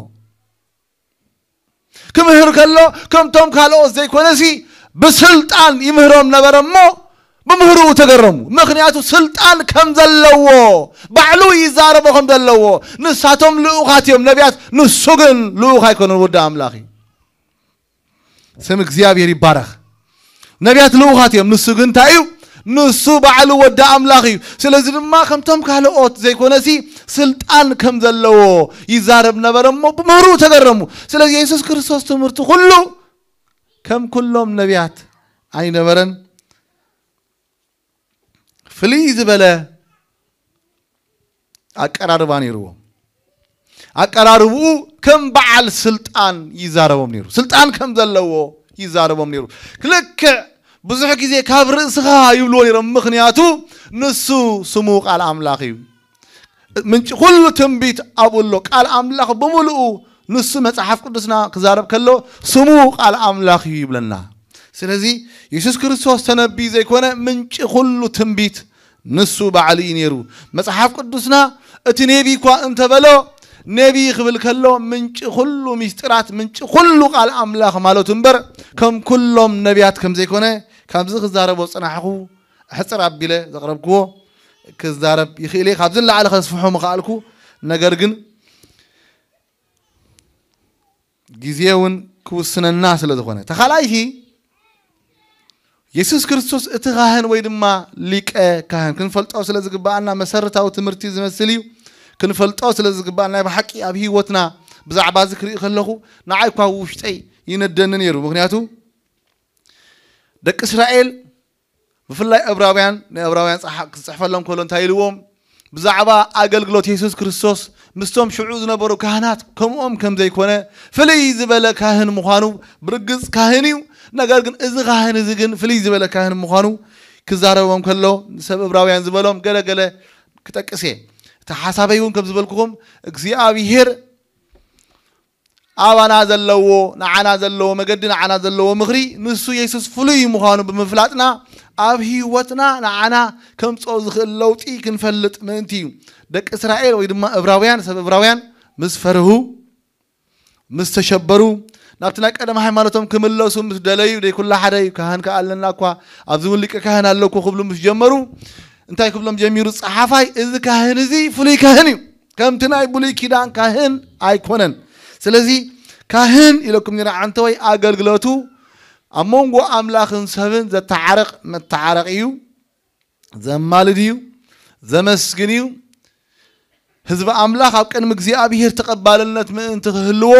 ክምህር ከሎ ከምቶም ካልኦት ዘይኮነሲ ብስልጣን ይምህሮም ነበረ እሞ ብምህርኡ ተገረሙ። ምኽንያቱ ስልጣን ከም ዘለዎ ባዕሉ ይዛረቦ ከም ዘለዎ ንሳቶም ልኡኻት እዮም ነቢያት፣ ንሱ ግን ልኡኽ ኣይኮነን ወዲ ኣምላኽ እዩ። ስም እግዚኣብሔር ይባረኽ። ነቢያት ልኡኻት እዮም። ንሱ ግን እንታይ እዩ? ንሱ ባዕሉ ወዲ ኣምላኽ እዩ። ስለዚ ድማ ከምቶም ካልኦት ዘይኮነሲ ስልጣን ከም ዘለዎ ይዛረብ ነበረ እሞ ብምህርኡ ተገረሙ። ስለዚ የሱስ ክርስቶስ ትምህርቲ ኩሉ ከም ኩሎም ነቢያት ኣይነበረን። ፍልይ ዝበለ ኣቀራርባ ነይርዎ። ኣቀራርብኡ ከም በዓል ስልጣን ይዛረቦም ነይሩ። ስልጣን ከም ዘለዎ ይዛረቦም ነይሩ። ልክዕ ብዙሕ ግዜ ካብ ርእስኻ ይብልዎ ነይሮም። ምኽንያቱ ንሱ ስሙ ቃል ኣምላኽ እዩ። ምንጪ ኩሉ ትንቢት ኣብኡ ኣሎ። ቃል ኣምላኽ ብምልኡ ንሱ መጽሓፍ ቅዱስና ክዛረብ ከሎ ስሙ ቃል ኣምላኽ እዩ ይብለና። ስለዚ የሱስ ክርስቶስ ተነቢ ዘይኮነ ምንጪ ኩሉ ትንቢት ንሱ ባዕሉ እዩ ነይሩ። መጽሓፍ ቅዱስና እቲ ነቢ እኳ እንተበሎ ነቢ ክብል ከሎ ምንጪ ኩሉ ሚስጢራት ምንጪ ኩሉ ቃል ኣምላኽ ማለቱ እምበር ከም ኩሎም ነቢያት ከም ዘይኮነ ካብዚ ክዛረቦ ጽናሕኹ ሕጽር ኣቢለ ዘቕረብክዎ ክዛረብ ይኽእል እየ። ካብዚ ንላዕሊ ከስፍሖ ምኽኣልኩ፣ ነገር ግን ግዜ እውን ክውስነና ስለ ዝኾነ። ተኻልኣይቲ የሱስ ክርስቶስ እቲ ካህን ወይ ድማ ሊቀ ካህን ክንፈልጦ ስለ ዝግባኣና መሰረታዊ ትምህርቲ ዝመስል እዩ። ክንፈልጦ ስለ ዝግባኣና ናይ ብሓቂ ኣብ ህይወትና ብዛዕባ እዚ ክርኢ ከለኹ ንዓይ እኳ ውሽጠይ ይነደኒ ነይሩ። ምኽንያቱ ደቂ እስራኤል ብፍላይ እብራውያን ንእብራውያን ክፅሕፈሎም ከሎ እንታይ ኢልዎም? ብዛዕባ ኣገልግሎት የሱስ ክርስቶስ ምስቶም ሽዑ ዝነበሩ ካህናት ከምኦም ከም ዘይኮነ ፍልይ ዝበለ ካህን ምዃኑ ብርግፅ ካህን እዩ። ነገር ግን እዚ ካህን እዚ ግን ፍልይ ዝበለ ካህን ምዃኑ ክዛረቦም ከሎ ንሰብ እብራውያን ዝበሎም ገለገለ ክጠቅስ እየ። እቲ ሓሳበይ እውን ከም ዝበልኩኹም እግዚኣብሔር ኣባና ዘለዎ ንዓና ዘለዎ መገዲ ንዓና ዘለዎ ምኽሪ ንሱ የሱስ ፍሉይ ምዃኑ ብምፍላጥና ኣብ ህይወትና ንዓና ከምፅኦ ዝኽእል ለውጢ ክንፈልጥ ምእንቲ እዩ። ደቂ እስራኤል ወይ ድማ እብራውያን ሰብ እብራውያን ምስ ፈርሁ ምስ ተሸበሩ ናብቲ ናይ ቀደም ሃይማኖቶም ክምለሱ ምስ ደለዩ ደይ ኩላ ሓደ እዩ። ካህን ከኣ ኣለና እኳ ኣብዚ እውን ሊቀ ካህን ኣለኩ ክብሉ ምስ ጀመሩ እንታይ ክብሎም ጀሚሩ ፀሓፋይ? እዚ ካህን እዚ ፍሉይ ካህን እዩ። ከምቲ ናይ ብሉይ ኪዳን ካህን ኣይኮነን። ስለዚ ካህን ኢለኩም ኒራ ዓንተወይ ኣገልግሎቱ ኣብ መንጎ ኣምላኽን ሰብን ዘተዓርቕ መተዓረቕ እዩ። ዘማልድ እዩ። ዘመስግን እዩ። ህዝቢ ኣምላኽ ኣብ ቅድሚ እግዚኣብሔር ተቐባልነት ምእንቲ ክህልዎ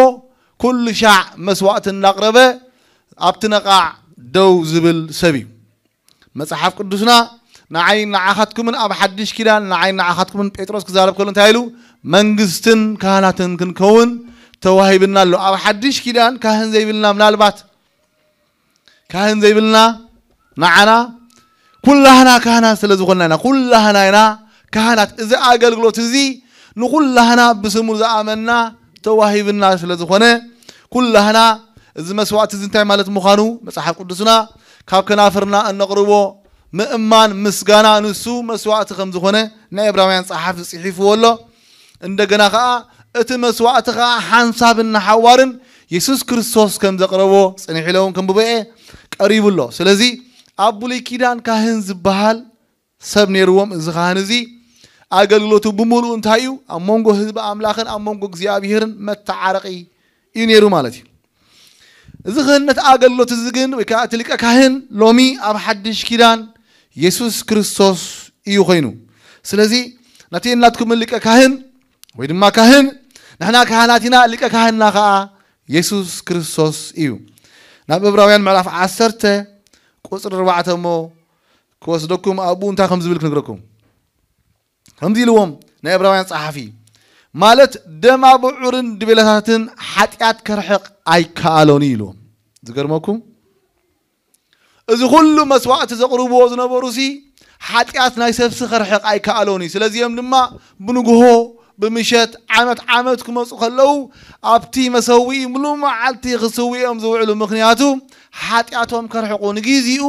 ኩሉ ሻዕ መስዋዕቲ እናቕረበ ኣብቲ ነቓዕ ደው ዝብል ሰብ እዩ። መጽሓፍ ቅዱስና ንዓይ ንዓኻትኩምን ኣብ ሓድሽ ኪዳን ንዓይ ንዓኻትኩምን ጴጥሮስ ክዛረብ ከሎ እንታይ ኢሉ? መንግስትን ካህናትን ክንከውን ተዋሂብና ኣሎ። ኣብ ሓድሽ ኪዳን ካህን ዘይብልና ምናልባት ካህን ዘይብልና ንዓና ኩላህና ካህናት ስለ ዝኾንና ኢና። ኩላህና ኢና ካህናት። እዚ ኣገልግሎት እዚ ንኩላህና ብስሙ ዝኣመንና ተዋሂብና ስለ ዝኾነ ኩላህና እዚ መስዋዕቲ እዚ እንታይ ማለት ምዃኑ መጽሓፍ ቅዱስና ካብ ከናፍርና እነቕርቦ ምእማን ምስጋና ንሱ መስዋዕቲ ከም ዝኾነ ናይ ዕብራውያን ጸሓፊ ጽሒፍዎ ኣሎ። እንደገና ኸኣ እቲ መስዋዕቲ ኸኣ ሓንሳብን ንሓዋርን የሱስ ክርስቶስ ከም ዘቕረቦ ጽንሕ ኢለ እውን ከንብቦ እየ፣ ቀሪቡ ኣሎ። ስለዚ ኣብ ብሉይ ኪዳን ካህን ዝበሃል ሰብ ነይርዎም። እዚ ካህን እዚ ኣገልግሎቱ ብምሉኡ እንታይ እዩ? ኣብ መንጎ ህዝቢ ኣምላኽን ኣብ መንጎ እግዚኣብሔርን መተዓረቒ እዩ ነይሩ ማለት እዩ። እዚ ክህነት ኣገልግሎት እዚ ግን ወይ ከዓ እቲ ሊቀ ካህን ሎሚ ኣብ ሓድሽ ኪዳን የሱስ ክርስቶስ እዩ ኮይኑ። ስለዚ ነቲ ናትኩም ሊቀ ካህን ወይ ድማ ካህን ንሕና ካህናት ኢና፣ ሊቀ ካህንና ከዓ የሱስ ክርስቶስ እዩ። ናብ ዕብራውያን ምዕራፍ ዓሰርተ ቁፅሪ ኣርባዕተ እሞ ክወስደኩም ኣብኡ እንታይ ከም ዝብል ክነግረኩም። ከምዚ ኢልዎም ናይ ዕብራውያን ጸሓፊ፣ ማለት ደም ኣብዑርን ድቤላታትን ሓጢኣት ከርሕቕ ኣይከኣሎን እዩ ኢልዎም። ዝገርመኩም፣ እዚ ኩሉ መስዋዕቲ ዘቕርብዎ ዝነበሩ ሲ ሓጢኣት ናይ ሰብሲ ከርሕቕ ኣይከኣሎን እዩ። ስለዚኦም ድማ ብንግሆ ብምሸት ዓመት ዓመት ክመፁ ከለዉ ኣብቲ መሰውኢ ሙሉ መዓልቲ ክስውኦም ዝውዕሉ፣ ምክንያቱ ሓጢኣቶም ከርሕቑ፣ ንግዜኡ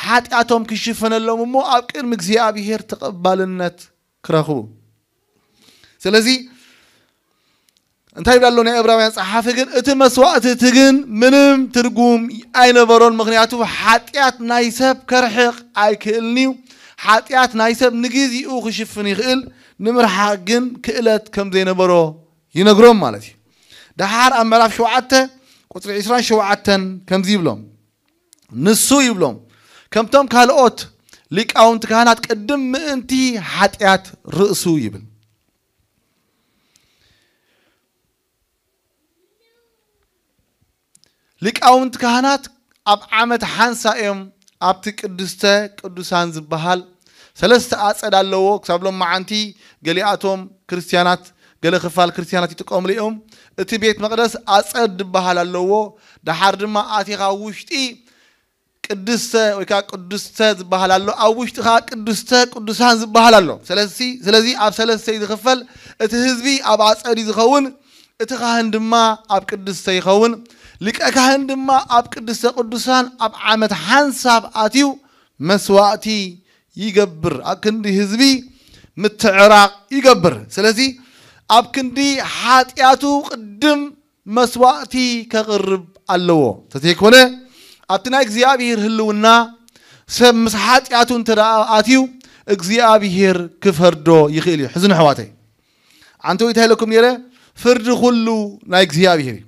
ሓጢኣቶም ክሽፈነሎም እሞ ኣብ ቅድሚ እግዚኣብሔር ተቐባልነት ክረኽቡ። ስለዚ እንታይ ይብላ ኣሎ ናይ ዕብራውያን ጸሓፊ ግን፣ እቲ መስዋእቲ እቲ ግን ምንም ትርጉም ኣይነበሮን፣ ምክንያቱ ሓጢኣት ናይ ሰብ ከርሕቕ ኣይክእልን እዩ። ሓጢኣት ናይ ሰብ ንግዜኡ ክሽፍን ይኽእል፣ ንምርሓቕ ግን ክእለት ከም ዘይነበሮ ይነግሮም ማለት እዩ። ደሓር ኣብ ምዕራፍ ሸውዓተ ቁፅሪ ዕስራን ሸውዓተን ከምዚ ይብሎም፣ ንሱ ይብሎም፣ ከምቶም ካልኦት ሊቃውንቲ ካህናት ቅድም ምእንቲ ሓጢኣት ርእሱ ይብል። ሊቃውንቲ ካህናት ኣብ ዓመት ሓንሳ እዮም ኣብቲ ቅድስተ ቅዱሳን ዝበሃል ሰለስተ ኣጸድ ኣለዎ። ክሳብ ሎም መዓንቲ ገሊኣቶም ክርስትያናት፣ ገለ ክፋል ክርስትያናት ይጥቀምሉ እዮም። እቲ ቤት መቕደስ ኣጸድ ዝበሃል ኣለዎ። ደሓር ድማ ኣቲኻ ውሽጢ ቅድስተ ወይ ከዓ ቅዱስተ ዝበሃል ኣሎ፣ ኣብ ውሽጢ ከዓ ቅዱስተ ቅዱሳን ዝበሃል ኣሎ። ስለዚ ስለዚ ኣብ ሰለስተ እዩ ዝኽፈል። እቲ ህዝቢ ኣብ ኣጸድ እዩ ዝኸውን፣ እቲ ካህን ድማ ኣብ ቅድስተ ይኸውን። ሊቀ ካህን ድማ ኣብ ቅድስተ ቅዱሳን ኣብ ዓመት ሓንሳብ ኣትዩ መስዋእቲ ይገብር፣ ኣብ ክንዲ ህዝቢ ምትዕራቕ ይገብር። ስለዚ ኣብ ክንዲ ሓጢኣቱ ቅድም መስዋእቲ ከቕርብ ኣለዎ። እንተዘይኮነ ኣብቲ ናይ እግዚኣብሔር ህልውና ሰብ ምስ ሓጢኣቱ እንተ ደኣ ኣትዩ እግዚኣብሔር ክፈርዶ ይኽእል እዩ። ሕዝኑ ኣሕዋተይ፣ ኣንተ እንታይ ኢለኩም ነይረ? ፍርዲ ኩሉ ናይ እግዚኣብሔር እዩ።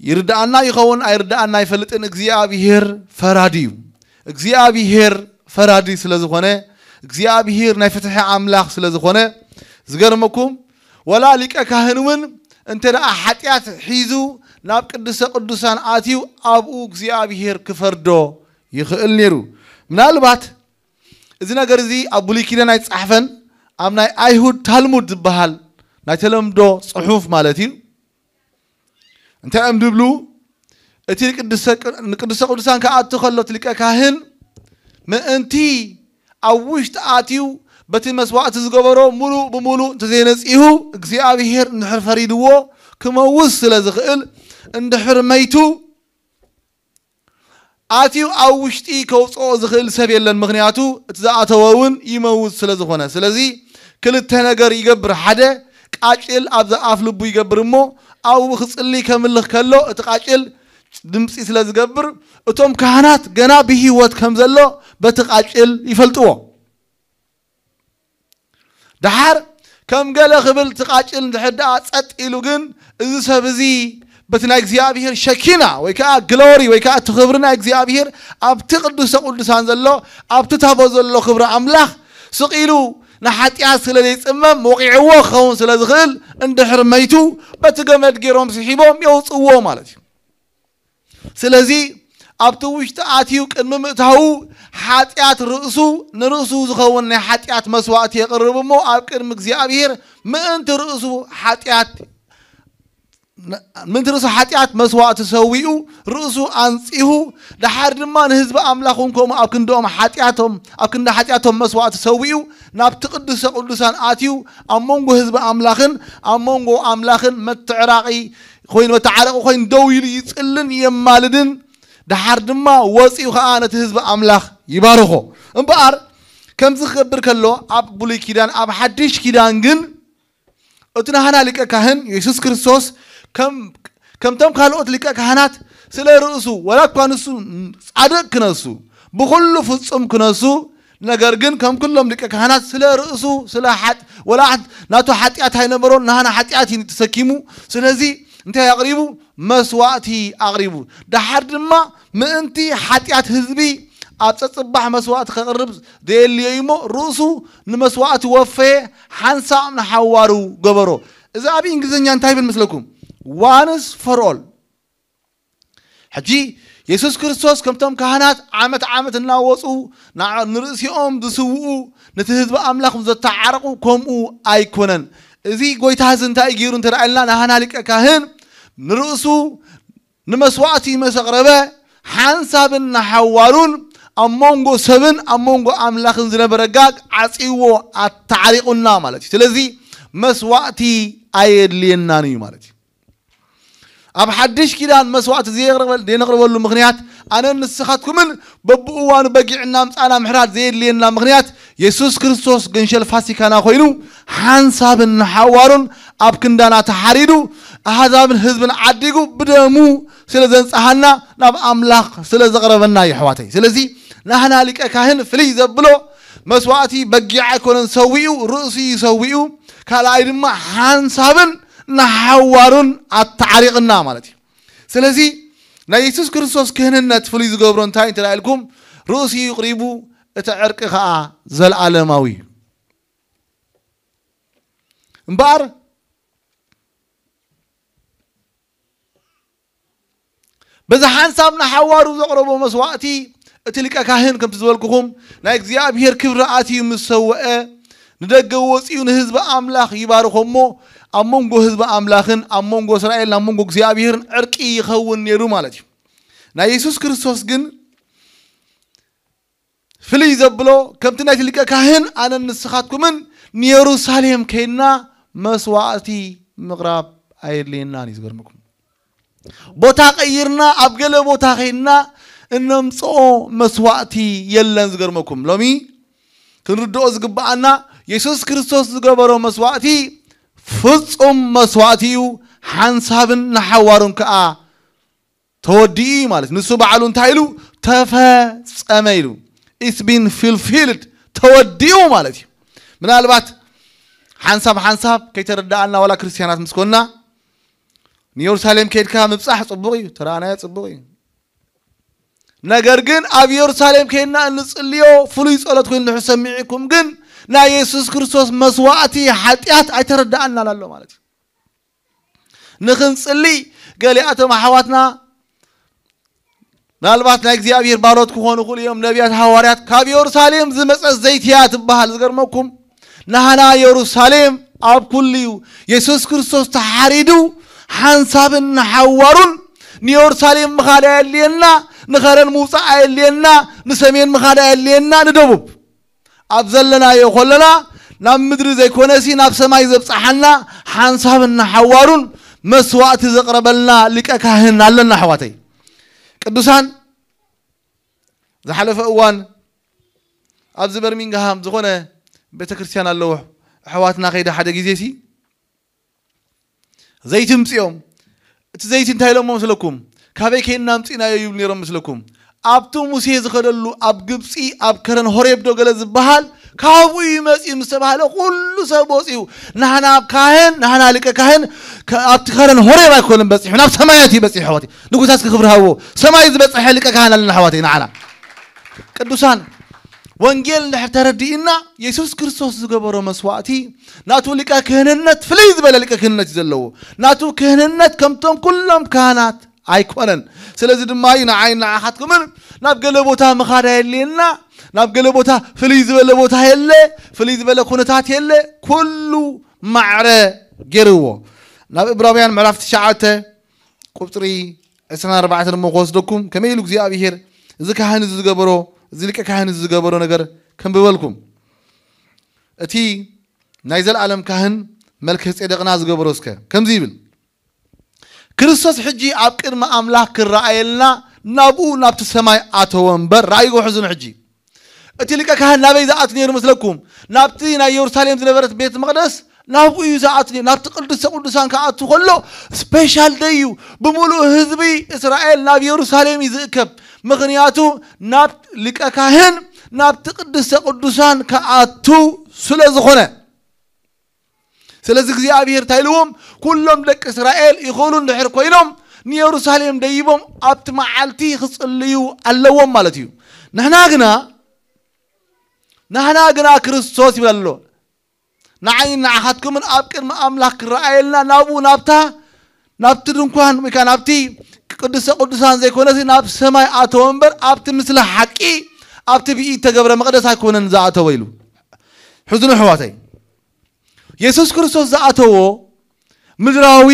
ይርድኣና ይኸውን ኣይርድኣና ኣይፈልጥን፣ እግዚኣብሔር ፈራዲ እዩ። እግዚኣብሔር ፈራዲ ስለ ዝኾነ፣ እግዚኣብሔር ናይ ፍትሒ ኣምላኽ ስለ ዝኾነ፣ ዝገርመኩም፣ ወላ ሊቀ ካህን እውን እንተ ደኣ ሓጢኣት ሒዙ ናብ ቅድስተ ቅዱሳን ኣትዩ ኣብኡ እግዚኣብሔር ክፈርዶ ይኽእል ነይሩ። ምናልባት እዚ ነገር እዚ ኣብ ብሉይ ኪዳን ኣይተጻሕፈን፣ ኣብ ናይ ኣይሁድ ታልሙድ ዝበሃል ናይ ተለምዶ ጽሑፍ ማለት እዩ። እንታይ እዮም ዝብሉ? እቲ ቅድስተ ቅዱሳን ክኣቱ ከሎ እቲ ሊቀ ካህን ምእንቲ ኣብ ውሽጢ ኣትዩ በቲ መስዋእቲ ዝገበሮ ሙሉእ ብሙሉእ እንተዘይነጺሁ እግዚኣብሔር እንድሕር ፈሪድዎ ክመውት ስለ ዝኽእል እንድሕር መይቱ ኣትዩ ኣብ ውሽጢ ከውፅኦ ዝኽእል ሰብ የለን። ምኽንያቱ እቲ ዝኣተወ እውን ይመውት ስለ ዝኾነ። ስለዚ ክልተ ነገር ይገብር። ሓደ ቃጭል ኣብ ኣፍ ልቡ ይገብር እሞ ኣብኡ ክፅሊ ከምልኽ ከሎ እቲ ቃጭል ድምፂ ስለ ዝገብር እቶም ካህናት ገና ብህይወት ከም ዘሎ በቲ ቃጭል ይፈልጥዎ። ደሓር ከም ገለ ክብል ትቃጭል እንድሕር ደኣ ጸጥ ኢሉ ግን እዚ ሰብ እዚ በቲ ናይ እግዚኣብሔር ሸኪና ወይ ከዓ ግሎሪ ወይ ከዓ እቲ ክብሪ ናይ እግዚኣብሔር ኣብቲ ቅዱሰ ቅዱሳን ዘሎ ኣብቲ ታቦት ዘሎ ክብሪ ኣምላኽ ስቕ ኢሉ ንሓጢኣት ስለ ዘይጽመም ወቒዕዎ ክኸውን ስለ ዝኽእል እንድሕር መይቱ በቲ ገመድ ገይሮም ስሒቦም የውፅዎ ማለት እዩ። ስለዚ ኣብቲ ውሽጢ ኣትዩ ቅድሚ ምእታዉ ሓጢኣት ርእሱ ንርእሱ ዝኸውን ናይ ሓጢኣት መስዋእቲ የቕርብ እሞ ኣብ ቅድሚ እግዚኣብሔር ምእንቲ ርእሱ ሓጢኣት ምእንቲ ርእሱ ሓጢኣት መስዋእቲ ሰዊኡ ርእሱ ኣንጺሁ ደሓር ድማ ንህዝቢ ኣምላኽ እውን ከምኡ ኣብ ክንድኦም ሓጢኣቶም ኣብ ክንዲ ሓጢኣቶም መስዋእቲ ሰዊኡ ናብቲ ቅዱሰ ቅዱሳን ኣትዩ ኣብ መንጎ ህዝቢ ኣምላኽን ኣብ መንጎ ኣምላኽን መትዕራቒ ኮይኑ መተዓረቂ ኮይኑ ደው ኢሉ ይጽልን የማልድን ደሓር ድማ ወፂኡ ከዓ ነቲ ህዝቢ ኣምላኽ ይባርኾ እምበኣር ከምዚ ክገብር ከሎ ኣብ ብሉይ ኪዳን ኣብ ሓድሽ ኪዳን ግን እቲ ናህና ሊቀ ካህን የሱስ ክርስቶስ ከምቶም ካልኦት ሊቀ ካህናት ስለ ርእሱ ወላ እኳ ንሱ ጻድቅ ክነሱ ብኩሉ ፍጹም ክነሱ ነገር ግን ከም ኩሎም ሊቀ ካህናት ስለ ርእሱ ስለ ሓጥ ወላ ናቱ ሓጢኣት ኣይነበሮን ናህና ሓጢኣት እዩ ተሰኪሙ ስለዚ እንታይ ኣቕሪቡ መስዋእቲ ኣቕሪቡ ደሓር ድማ ምእንቲ ሓጢኣት ህዝቢ ኣብ ጸጽባሕ መስዋእቲ ከቕርብ ዘየልዮ እሞ ርእሱ ንመስዋእቲ ወፈየ ሓንሳእ ንሓዋሩ ገበሮ እዚ ኣብ እንግሊዝኛ እንታይ ይብል ምስለኩም once for all ሕጂ የሱስ ክርስቶስ ከምቶም ካህናት ዓመት ዓመት እናወፁ ንዓ-፣ ንርእሲኦም ዝስውኡ፣ ነቲ ህዝቢ ኣምላኽ ዘተዓረቑ ከምኡ ኣይኮነን። እዚ ጎይታ እዚ እንታይ ገይሩ እንተ ደኣ ኢልና፣ ናህና ሊቀ ካህን ንርእሱ ንመስዋዕቲ ምስ ኣቕረበ፣ ሓንሳብን ንሓዋሩን ኣብ መንጎ ሰብን ኣብ መንጎ ኣምላኽን ዝነበረ ጋግ ዓጽይዎ ኣተዓሪቑና ማለት እዩ። ስለዚ መስዋዕቲ ኣየድልየናን እዩ ማለት እዩ። ኣብ ሓድሽ ኪዳን መስዋዕቲ ዘየቕርበል-፣ ዘየቕርበሉ ምኽንያት፣ ኣነን ንስኻትኩምን በብእዋኑ በጊዕ እናምጻእና ምሕራድ ዘየድልየና ምኽንያት፣ የሱስ ክርስቶስ ገንሸል ፋሲካና ኮይኑ፣ ሓንሳብን ንሓዋሩን ኣብ ክንዳና ተሓሪዱ፣ ኣህዛብን ህዝብን ዓዲጉ፣ ብደሙ ስለ ዘንጽሃና፣ ናብ ኣምላኽ ስለ ዘቕረበና እዩ፣ ኣሕዋተይ። ስለዚ፣ ናህና ሊቀ ካህን ፍልይ ዘብሎ፣ መስዋዕቲ በጊዕ ኣይኮነን ሰዊኡ፣ ርእሱ እዩ ሰዊኡ። ካልኣይ ድማ፣ ሓንሳብን ንሓዋሩን ኣተዓሪቕና ማለት እዩ። ስለዚ ናይ የሱስ ክርስቶስ ክህንነት ፍሉይ ዝገብሮ እንታይ እንተ ኢልኩም፣ ርእሱ ይቕሪቡ፣ እቲ ዕርቂ ኸዓ ዘለኣለማዊ እዩ። እምበኣር በዚ ሓንሳብ ንሓዋሩ ዘቕረቦ መስዋዕቲ፣ እቲ ሊቀ ካህን ከምቲ ዝበልኩኹም ናይ እግዚኣብሔር ክብሪ ኣትዩ ምስ ሰውአ፣ ንደገ ወፂኡ ንህዝቢ ኣምላኽ ይባርኾ እሞ፣ ኣብ መንጎ ህዝቢ ኣምላኽን ኣብ መንጎ እስራኤልን ኣብ መንጎ እግዚኣብሔርን ዕርቂ ይኸውን ነይሩ ማለት እዩ። ናይ የሱስ ክርስቶስ ግን ፍልይ ዘብሎ፣ ከምቲ ናይቲ ሊቀ ካህን ኣነን ንስኻትኩምን ንየሩሳሌም ከይድና መስዋዕቲ ምቕራብ ኣየድልየናን እዩ። ዝገርመኩም፣ ቦታ ቀይርና ኣብ ገለ ቦታ ከይድና እነምፅኦ መስዋዕቲ የለን። ዝገርመኩም፣ ሎሚ ክንርድኦ ዝግብኣና፣ የሱስ ክርስቶስ ዝገበሮ መስዋዕቲ ፍጹም መስዋዕቲ እዩ፣ ሓንሳብን ንሓዋሩን ከኣ ተወዲኡ እዩ ማለት። ንሱ ባዕሉ እንታይ ኢሉ? ተፈጸመ ኢሉ። It's been fulfilled፣ ተወዲኡ ማለት እዩ። ምናልባት ሓንሳብ ሓንሳብ ከይተረዳኣና ዋላ ክርስትያናት ምስ ኮንና፣ ንየሩሳሌም ከይድካ ምብጻሕ ጽቡቕ እዩ፣ ተረኣናዮ ጽቡቕ እዩ። ነገር ግን ኣብ የሩሳሌም ከይድና እንጽልዮ ፍሉይ ጸሎት ኮይኑ እንድሕር ሰሚዕኩም ግን፣ ናይ የሱስ ክርስቶስ መስዋዕቲ ሓጢኣት ኣይተረዳኣናን ኣሎ ማለት እዩ። ንኽንጽሊ፣ ገሊኣቶም ኣሕዋትና፣ ምናልባት ናይ እግዚኣብሔር ባሮት ክኾኑ ይኽእሉ እዮም፣ ነቢያት፣ ሃዋርያት፣ ካብ የሩሳሌም ዝመጸት ዘይትያ ትበሃል። ዝገርመኩም፣ ናህና የሩሳሌም ኣብ ኩሉ እዩ። የሱስ ክርስቶስ ተሓሪዱ፣ ሓንሳብን ንሓዋሩን ንየሩሳሌም ምኻድ ኣየድልየና፣ ንኸረን ምውጻእ ኣየድልየና፣ ንሰሜን ምኻድ ኣየድልየና፣ ንደቡብ። ኣብ ዘለናዮ ኮለና፣ ናብ ምድሪ ዘይኮነሲ ናብ ሰማይ ዘብጽሓና፣ ሓንሳብን ንሓዋሩን መስዋዕቲ ዘቕረበልና ሊቀ ካህን ኣለና፣ ኣሕዋተይ። ቅዱሳን፣ ዝሓለፈ እዋን ኣብዚ በርሚንግሃም ዝኾነ ቤተ ክርስቲያን ኣለዎ፣ ኣሕዋትና ከይደ ሓደ ግዜሲ፣ ዘይቲ ምጽኦም። እቲ ዘይቲ እንታይ ኢሎሞ መስለኩም? ካበይ ከይድና ኣምጺእናዮ ይብሉ ነይሮም መስለኩም? ኣብቲ ሙሴ ዝኸደሉ ኣብ ግብጺ ኣብ ከረን ሆሬብ ዶ ገለ ዝበሃል፣ ካብኡ እዩ መጺኡ ምስ ተባህለ፣ ኩሉ ሰብ ወጺኡ። ናህና ካህን፣ ናህና ሊቀ ካህን፣ ከ-፣ ኣብቲ ከረን ሆሬብ ኣይኮነን በጺሑ፣ ናብ ሰማያት እዩ በጺሑ፣ ኣሕዋተይ። ንጉሳት ክብሪ ሃብዎ። ሰማይ ዝበጽሐ ሊቀ ካህን ኣለና፣ ኣሕዋተይ፣ ንዓና። ቅዱሳን፣ ወንጌል እንድሕር ተረዲእና፣ የሱስ ክርስቶስ ዝገበሮ መስዋዕቲ፣ ናቱ ሊቀ ክህንነት ፍልይ ዝበለ ሊቀ ክህንነት እዩ ዘለዎ። ናቱ ክህንነት ከምቶም ኩሎም ካህናት ኣይኮነን። ስለዚ ድማ እዩ ንዓይ ንዓኻትኩምን ናብ ገለ ቦታ ምኻድ ኣየድልየና፣ ናብ ገለ ቦታ ፍልይ ዝበለ ቦታ የለ፣ ፍልይ ዝበለ ኩነታት የለ፣ ኩሉ ማዕረ ገይርዎ። ናብ ዕብራውያን ምዕራፍ ትሽዓተ ቁጽሪ ዕስራን ኣርባዕተን እሞ ክወስደኩም፣ ከመይ ኢሉ እግዚኣብሔር እዚ ካህን እዚ ዝገበሮ፣ እዚ ሊቀ ካህን እዚ ዝገበሮ ነገር ከንብበልኩም። እቲ ናይ ዘለኣለም ካህን መልከ ጼዴቅና ዝገበሮ እስከ ከምዚ ይብል፣ ክርስቶስ ሕጂ ኣብ ቅድሚ ኣምላኽ ክረኣየልና ናብኡ ናብቲ ሰማይ ኣተወ እምበር፣ ረኣይዎ ሕዝኑ ሕጂ። እቲ ሊቀ ካህን ናበይ ዝኣቱ ነይሩ መስለኩም? ናብቲ ናይ የሩሳሌም ዝነበረት ቤት መቕደስ ናብኡ እዩ ዝኣቱ ነይሩ። ናብቲ ቅዱሰ ቅዱሳን ክኣቱ ከሎ ስፔሻል ደይ እዩ። ብምሉእ ህዝቢ እስራኤል ናብ የሩሳሌም እዩ ዝእከብ። ምኽንያቱ ናብ ሊቀ ካህን ናብቲ ቅዱሰ ቅዱሳን ክኣቱ ስለ ዝኾነ። ስለዚ እግዚኣብሔር እንታይ ኢልዎም? ኩሎም ደቂ እስራኤል ይኽእሉ እንድሕር ኮይኖም ንየሩሳሌም ደይቦም ኣብቲ መዓልቲ ክጽልዩ ኣለዎም ማለት እዩ። ንሕና ግና፣ ንሕና ግና ክርስቶስ ይብል ኣሎ። ንዓይ ንዓኻትኩምን ኣብ ቅድሚ ኣምላኽ ክረኣየልና ናብኡ ናብታ፣ ናብቲ ድንኳን ወይ ከዓ ናብቲ ቅድስተ ቅዱሳን ዘይኮነሲ ናብ ሰማይ ኣተወ እምበር ኣብቲ ምስለ ሓቂ ኣብቲ ብኢድ ተገብረ መቕደስ ኣይኮነን ዝኣተወ ኢሉ። ሕዝኑ ኣሕዋተይ፣ የሱስ ክርስቶስ ዝኣተዎ ምድራዊ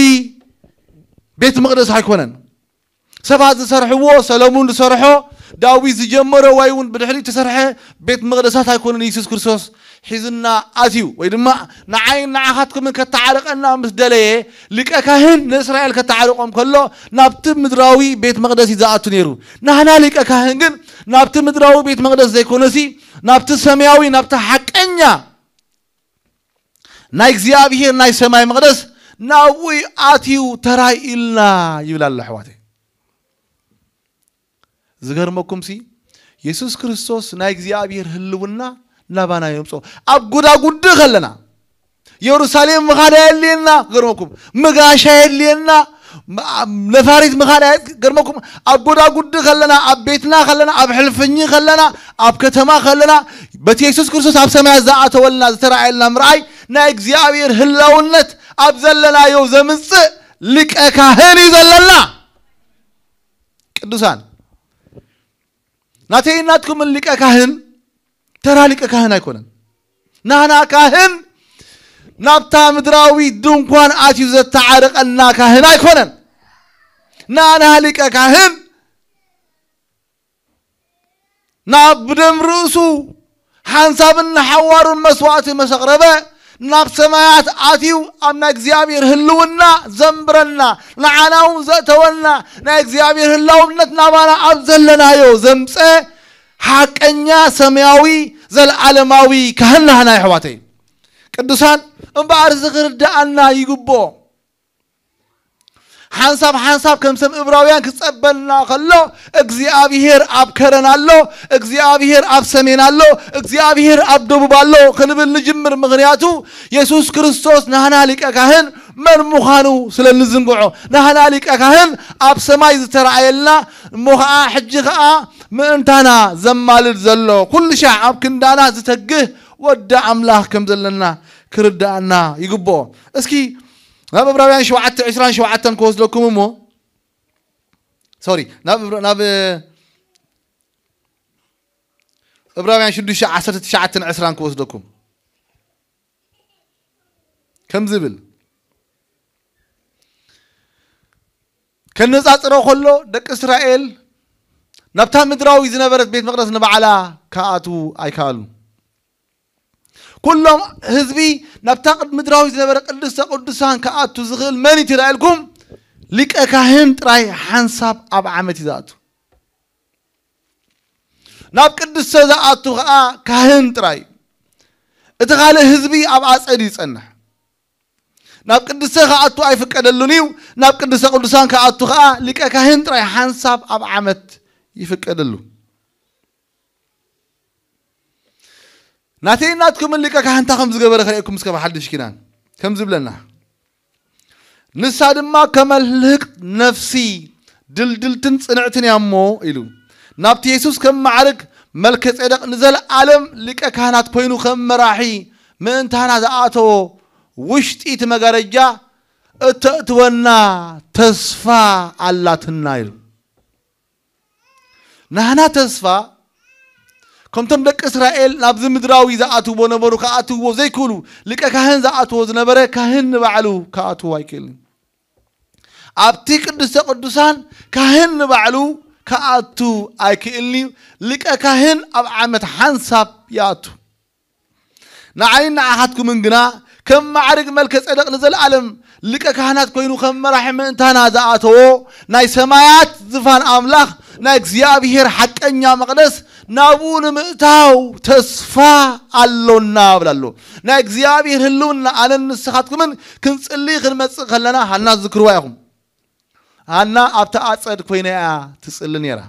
ቤት መቕደስ ኣይኮነን። ሰባት ዝሰርሕዎ፣ ሰለሙን ዝሰርሖ፣ ዳዊት ዝጀመሮ ወይ እውን ብድሕሪኡ ዝተሰርሐ ቤት መቕደሳት ኣይኮነን። የሱስ ክርስቶስ ሒዝና ኣትዩ ወይ ድማ ንዓይን ንዓኻትኩምን ከተዓርቀና ምስ ደለየ፣ ሊቀ ካህን ንእስራኤል ከተዓርቆም ከሎ ናብቲ ምድራዊ ቤት መቕደስ እዩ ዝኣቱ ነይሩ። ናህና ሊቀ ካህን ግን ናብቲ ምድራዊ ቤት መቕደስ ዘይኮነሲ ናብቲ ሰማያዊ፣ ናብቲ ሓቀኛ ናይ እግዚኣብሔር ናይ ሰማይ መቕደስ ናብኡ ኣትዩ ተራይ ኢልና ይብል ኣሎ ኣሕዋተይ። ዝገርመኩም ሲ የሱስ ክርስቶስ ናይ እግዚኣብሔር ህልውና ናባና የምጾ። ኣብ ጉዳጉዲ ከለና የሩሳሌም ምኻድ ኣየድልየና፣ ክገርመኩም፣ ምጋሻ የድልየና፣ ም-፣ ነፋሪት ምኻድ ኣየ-፣ ገርመኩም፣ ኣብ ጎዳጉዲ ከለና፣ ኣብ ቤትና ከለና፣ ኣብ ሕልፍኝ ከለና፣ ኣብ ከተማ ከለና፣ በቲ የሱስ ክርስቶስ ኣብ ሰማያት ዝኣተወልና ዝተራእየልና ምርኣይ ናይ እግዚኣብሔር ህላውነት ኣብ ዘለናዮ ዘምጽእ ሊቀ ካህን እዩ ዘለና። ቅዱሳን፣ ናተይ ናትኩምን ሊቀ ካህን ተራ ሊቀ ካህን ኣይኮነን። ናና ካህን ናብታ ምድራዊ ድንኳን ኣትዩ ዘተዓርቀና ካህን ኣይኮነን። ናና ሊቀ ካህን ናብ ብደም ርእሱ ሓንሳብን ንሓዋሩን መስዋዕቲ መሰቕረበ፣ ናብ ሰማያት ኣትዩ ኣብ ናይ እግዚኣብሔር ህልውና ዘንብረና፣ ንዓና እውን ዘእተወና፣ ናይ እግዚኣብሔር ህላውነት ናባና ኣብ ዘለናዮ ዘምፀ ሓቀኛ ሰማያዊ ዘልዓለማዊ ካህን ናህና፣ ኣሕዋተይ ቅዱሳን። እምበኣር እዚ ክርድኣና ይግብኦ። ሓንሳብ ሓንሳብ ከም ሰብ እብራውያን ክጸበና ከሎ፣ እግዚኣብሔር ኣብ ከረን ኣሎ፣ እግዚኣብሔር ኣብ ሰሜን ኣሎ፣ እግዚኣብሔር ኣብ ደቡብ ኣሎ ክንብል ንጅምር። ምኽንያቱ የሱስ ክርስቶስ ናህና ሊቀ ካህን መን ምዃኑ ስለ ንዝንግዖ፣ ናህና ሊቀ ካህን ኣብ ሰማይ ዝተረኣየልና እሞ ኸዓ ሕጂ ኸዓ ምእንታና ዘማልድ ዘሎ፣ ኩሉ ሻዕ ኣብ ክንዳና ዝተግህ ወዲ ኣምላኽ ከም ዘለና ክርድኣና ይግብኦ። እስኪ ናብ እብራውያን ሸውዓተ ዕስራን ሸውዓተን ክወስደኩም እሞ፣ ሶሪ፣ ናብ እብራ-፣ ናብ እብራውያን ሽዱሽተ ዓሰርተ ትሽዓተን ዕስራን ክወስደኩም። ከም ዝብል ከነጻጽሮ ከሎ፣ ደቂ እስራኤል ናብታ ምድራዊ ዝነበረት ቤት መቕደስ ንባዕላ ክኣትዉ ኣይከኣሉን። ኩሎም ህዝቢ ናብታ ቅድ-፣ ምድራዊ ዝነበረ ቅድስተ ቅዱሳን ክኣቱ ዝኽእል መን እዩ ትረኣየልኩም? ሊቀ ካህን ጥራይ ሓንሳብ ኣብ ዓመት እዩ ዝኣቱ። ናብ ቅድስተ ዝኣቱ ኸዓ ካህን ጥራይ። እቲ ካልእ ህዝቢ ኣብ ኣጸድ እዩ ዝጸንሕ። ናብ ቅድስተ ክኣቱ ኣይፍቀደሉን እዩ። ናብ ቅድስተ ቅዱሳን ክኣቱ ኸዓ ሊቀ ካህን ጥራይ ሓንሳብ ኣብ ዓመት ይፍቀደሉ። ናተይ ናትኩምን ሊቀ ካህንታ ከም ዝገበረ ከርእየኩም እስከ ብሓድሽ ኪዳን ከም ዝብለና፣ ንሳ ድማ ከመልህቅ ነፍሲ ድልድልትን ጽንዕትን እያ እሞ ኢሉ፣ ናብቲ የሱስ ከም ማዕርግ መልከ ጼደቅ ንዘለኣለም ሊቀ ካህናት ኮይኑ ከም መራሒ ምእንታና ዝኣተዎ ውሽጢ እቲ መጋረጃ እተእትወና ተስፋ ኣላትና ኢሉ። ናህና ተስፋ ከምቶም ደቂ እስራኤል ናብዚ ምድራዊ ዝኣትዎ ነበሩ፣ ክኣትዎ ዘይክእሉ፣ ሊቀ ካህን ዝኣትዎ ዝነበረ ካህን ንባዕሉ ክኣትዎ ኣይክእልን። ኣብቲ ቅድስተ ቅዱሳን ካህን ንባዕሉ ክኣቱ ኣይክእልን እዩ። ሊቀ ካህን ኣብ ዓመት ሓንሳብ ይኣቱ። ንዓይን ንዓኻትኩምን ግና ከም ማዕርግ መልከ ጼደቅ ንዘለኣለም ሊቀ ካህናት ኮይኑ ከም መራሒ ምእንታና ዝኣተዎ ናይ ሰማያት ዝፋን ኣምላኽ ናይ እግዚኣብሔር ሓቀኛ መቕደስ ናብኡ ንምእታው ተስፋ ኣሎና እብል ኣሎ። ናይ እግዚኣብሔር ህልውና ኣነን ንስኻትኩምን ክንጽሊ ክንመጽእ ከለና ሃና ዝክርዋ ኢኹም። ሃና ኣብቲ ኣጸድ ኮይና እያ ትጽሊ ነይራ።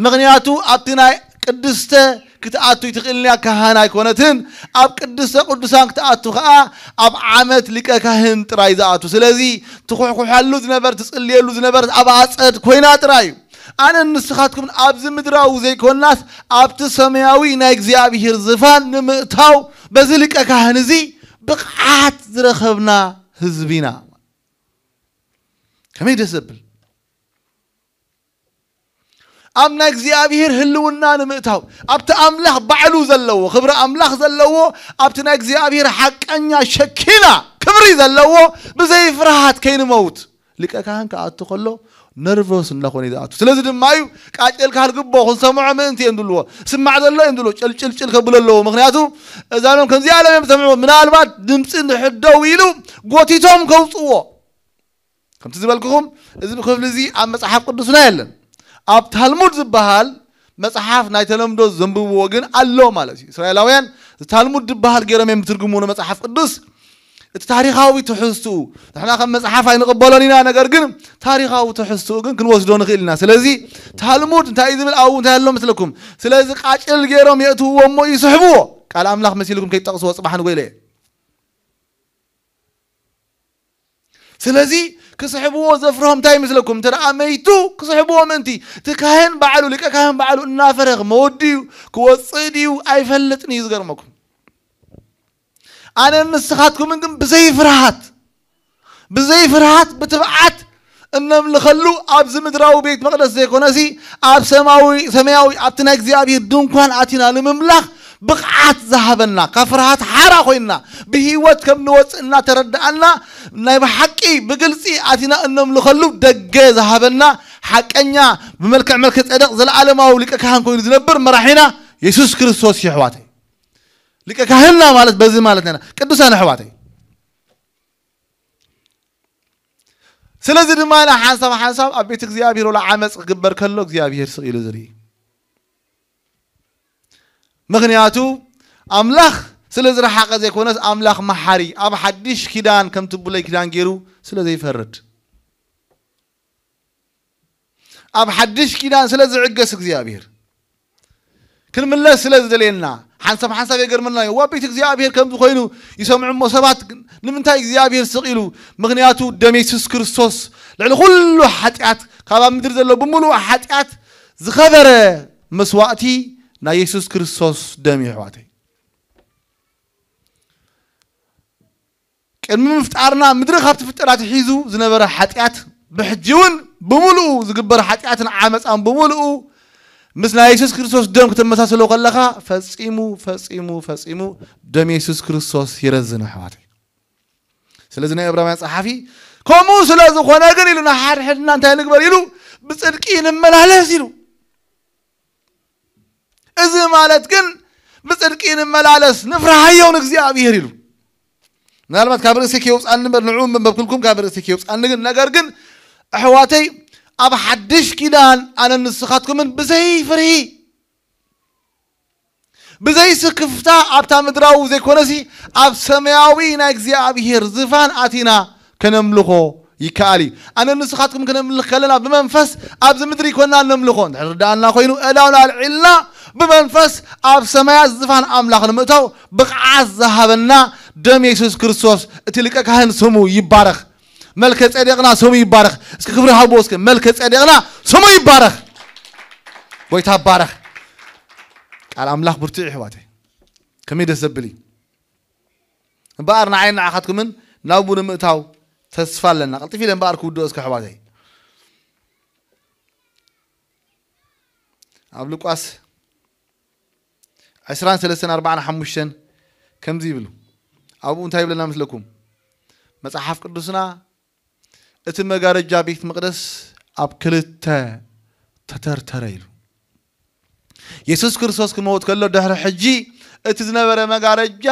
ምኽንያቱ ኣብቲ ናይ ቅድስተ ክትኣቱ ይትኽእልንያ ካህን ኣይኮነትን፣ ኣብ ቅድስተ ቅዱሳን ክትኣቱ ኸዓ ኣብ ዓመት ሊቀ ካህን ጥራይ ዝኣቱ። ስለዚ ትኹሕኩሐሉ ዝነበር፣ ትጽልየሉ ዝነበር ኣብ ኣጸድ ኮይና ጥራይ እዩ። ኣነን ንስኻትኩም ኣብዚ ምድራዊ ዘይኮናስ ኣብቲ ሰማያዊ ናይ እግዚኣብሔር ዝፋን ንምእታው በዚ ሊቀ ካህን እዚ ብቕዓት ዝረኸብና ህዝቢ ኢና። ከመይ ደስ ዘብል! ኣብ ናይ እግዚኣብሔር ህልውና ንምእታው፣ ኣብቲ ኣምላኽ ባዕሉ ዘለዎ፣ ክብሪ ኣምላኽ ዘለዎ፣ ኣብቲ ናይ እግዚኣብሔር ሓቀኛ ሸኪና ክብሪ ዘለዎ፣ ብዘይ ፍርሃት ከይንመውት። ሊቀ ካህን ክኣቱ ከሎ ነርቨስ እናኾነ እዩ ዝኣቱ። ስለዚ ድማ እዩ ቃጭል ካልግቦ ክንሰምዖ ምእንቲ እዮም ዝብልዎ። ስማዕ ዘሎ እዮም ዝብልዎ። ጭልጭልጭል ከብሎ ኣለዎ። ምኽንያቱ እዛኖም ከምዚ ኣለም እዮም ዝሰምዕዎ። ምናልባት ድምፂ ንሕደው ኢሉ ጎቲቶም ከውፅዎ። ከምቲ ዝበልኩኹም፣ እዚ ክፍሊ እዚ ኣብ መጽሓፍ ቅዱስና የለን። ኣብ ታልሙድ ዝበሃል መጽሓፍ ናይ ተለምዶ ዘንብብዎ ግን ኣሎ ማለት እዩ። እስራኤላውያን ታልሙድ ዝበሃል ገይሮም እዮም ዝትርጉምዎ ንመጽሓፍ ቅዱስ። እቲ ታሪኻዊ ትሕዝትኡ፣ ንሕና ከም መጽሓፍ ኣይንቕበሎን ኢና፣ ነገር ግን ታሪኻዊ ትሕዝትኡ ግን ክንወስዶ ንኽእል ኢና። ስለዚ ታልሙድ እንታይ እዩ ዝብል? ኣብኡ እንታይ ኣሎ መስለኩም? ስለዚ ቃጭል ገይሮም የእትውዎ እሞ ይስሕብዎ። ቃል ኣምላኽ መሲልኩም ከይትጠቕስዎ ጽባሕ ንጎይለ እየ። ስለዚ ክስሕብዎ ዘፍርሆም እንታይ ይመስለኩም? እንተ ደኣ መይቱ ክስሕብዎ ምእንቲ፣ እቲ ካህን ባዕሉ፣ ሊቀ ካህን ባዕሉ እናፈረኸ መወዲ እዩ፣ ክወጽእ ድዩ ኣይፈልጥን እዩ። ዝገርመኩም፣ ኣነ ንስኻትኩምን ግን ብዘይ ፍርሃት፣ ብዘይ ፍርሃት ብትብዓት እነምልኸሉ ኣብዚ ምድራዊ ቤት መቕደስ ዘይኮነሲ ኣብ ሰማዊ-፣ ሰማያዊ ኣብቲ ናይ እግዚኣብሔር ድንኳን ኣቲና ንምምላኽ ብቕዓት ዝሃበና፣ ካብ ፍርሃት ሓራ ኮይንና ብህይወት ከም ንወፅእ እናተረድኣና ናይ ብሓቂ ብግልፂ ኣቲና እነምልኸሉ ደገ ዝሃበና ሓቀኛ ብመልክዕ መልከ ጼዴቅ ዘለዓለማዊ ሊቀ ካህን ኮይኑ ዝነብር መራሒና የሱስ ክርስቶስ እዩ ኣሕዋተይ። ሊቀ ካህንና ማለት በዚ ማለት ኢና ቅዱሳን ኣሕዋተይ። ስለዚ ድማ ኢና ሓንሳብ ሓንሳብ ኣብ ቤት እግዚኣብሔር ወላ ዓመፅ ክግበር ከሎ እግዚኣብሔር ስቕ ኢሉ ዝርኢ። ምኽንያቱ ኣምላኽ ስለ ዝረሓቐ ዘይኮነስ ኣምላኽ መሓሪ፣ ኣብ ሓድሽ ኪዳን ከምቲ ብሉይ ኪዳን ገይሩ ስለ ዘይፈርድ፣ ኣብ ሓድሽ ኪዳን ስለ ዝዕገስ እግዚኣብሔር ክንምለስ ስለ ዝደልየና ሓንሳብ ሓንሳብ የገርመና እዩ። ዋ ቤት እግዚኣብሔር ከምዚ ኮይኑ ይሰምዑ እሞ ሰባት ግን ንምንታይ እግዚኣብሔር ስቕ ኢሉ? ምኽንያቱ ደም የሱስ ክርስቶስ ልዕሊ ኩሉ ሓጢኣት፣ ካብ ኣብ ምድሪ ዘሎ ብምሉእ ሓጢኣት ዝኸበረ መስዋእቲ ናይ የሱስ ክርስቶስ ደም እዩ ኣሕዋተይ። ቅድሚ ምፍጣርና ምድሪ ካብ ትፍጠር ኣትሒዙ ዝነበረ ሓጢኣት ብሕጂ እውን ብምሉኡ ዝግበር ሓጢኣትን ዓመፃን ብምሉኡ ምስ ናይ የሱስ ክርስቶስ ደም ክተመሳስሎ ከለኻ ፈፂሙ ፈፂሙ ፈፂሙ ደም የሱስ ክርስቶስ ይረዝን ኣሕዋተይ። ስለዚ ናይ ዕብራውያን ፀሓፊ ከምኡ ስለ ዝኾነ ግን ኢሉ ንሓድሕድና እንታይ ንግበር ኢሉ ብፅድቂ ንመላለስ ኢሉ። እዚ ማለት ግን ብፅድቂ ንመላለስ ንፍርሃዮ ንእግዚኣብሔር ኢሉ። ምናልባት ካብ ርእሲ ከየውፅኣኒ እምበር ንዕኡ ምንበብክልኩም ካብ ርእሲ ከየውፅኣኒ ግን ነገር ግን ኣሕዋተይ ኣብ ሓድሽ ኪዳን ኣነ ንስኻትኩምን ብዘይ ፍርሂ ብዘይ ስክፍታ ኣብታ ምድራዊ ዘይኮነሲ ኣብ ሰማያዊ ናይ እግዚኣብሔር ዝፋን ኣቲና ከነምልኾ ይከኣል እዩ። ኣነ ንስኻትኩም ከነምልኽ ከለና ብመንፈስ ኣብዚ ምድሪ ይኮና ነምልኾ እንድሕር ርዳኣና ኮይኑ እዳውና ኣልዒልና ብመንፈስ ኣብ ሰማያት ዝፋን ኣምላኽ ንምእታው ብቕዓት ዝሃበና ደም የሱስ ክርስቶስ እቲ ሊቀ ካህን ስሙ ይባረኽ። መልከ ጼዴቕና ስሙ ይባረኽ። እስኪ ክብሪ ሃብዎ እስኪ። መልከ ጼዴቕና ስሙ ይባረኽ። ጎይታ ባረኽ። ቃል ኣምላኽ ብርቱዕ ይሕዋተይ ከመይ ደስ ዘብል እዩ። እምበኣር ንዓይን ንዓኻትኩምን ናብኡ ንምእታው ተስፋ ኣለና። ቀልጥፍ ኢለ እምበኣር ክውድኦ እስከ ኣሕዋተይ። ኣብ ሉቃስ ዕስራን ሰለስተን ኣርባዓን ሓሙሽተን ከምዚ ይብሉ። ኣብኡ እንታይ ይብለና ምስለኩም? መጽሓፍ ቅዱስና እቲ መጋረጃ ቤት መቕደስ ኣብ ክልተ ተተርተረ ኢሉ። የሱስ ክርስቶስ ክመውት ከሎ ድሕሪ ሕጂ እቲ ዝነበረ መጋረጃ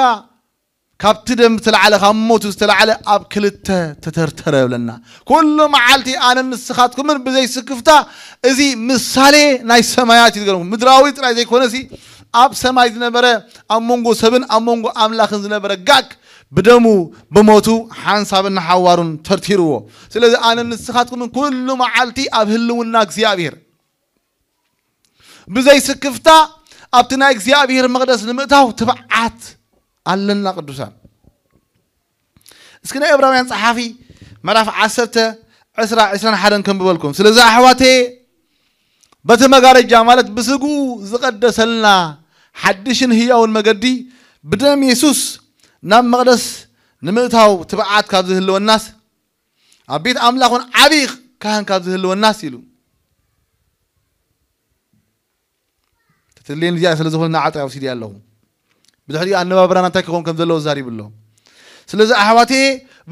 ካብቲ ደም ዝተላዕለ ካብ ሞቱ ዝተላዕለ ኣብ ክልተ ተተርተረ ይብለና። ኩሉ መዓልቲ ኣነን ንስኻትኩምን ብዘይ ስክፍታ እዚ ምሳሌ ናይ ሰማያት እዩ ዝገርምኩም። ምድራዊ ጥራይ ዘይኮነሲ ኣብ ሰማይ ዝነበረ ኣብ መንጎ ሰብን ኣብ መንጎ ኣምላኽን ዝነበረ ጋግ ብደሙ ብሞቱ ሓንሳብን ንሓዋሩን ተርቲርዎ። ስለዚ ኣነን ንስኻትኩምን ኩሉ መዓልቲ ኣብ ህልውና እግዚኣብሔር ብዘይ ስክፍታ ኣብቲ ናይ እግዚኣብሔር መቕደስ ንምእታው ትብዓት ኣለና ቅዱሳን። እስኪ ናይ ዕብራውያን ጸሓፊ ምዕራፍ ዓሰርተ ዕስራ ዕስራን ሓደን ከንብበልኩም። ስለዚ ኣሕዋተየ በቲ መጋረጃ ማለት ብስግኡ ዝቐደሰልና ሓድሽን ህያውን መገዲ ብደም የሱስ ናብ መቕደስ ንምእታው ትብዓት ካብ ዝህልወናስ ኣብ ቤት ኣምላኽ እውን ዓብዪ ካህን ካብ ዝህልወናስ ኢሉ ትድልየኒ እዚኣ ስለ ዝኾነ ንዓጥያ ወሲድያ ኣለኹ። ብድሕሪኡ ኣነባብራና እንታይ ክኸውን ከም ዘለዎ ዛሪቡ ኣሎ። ስለዚ ኣሕዋቴ፣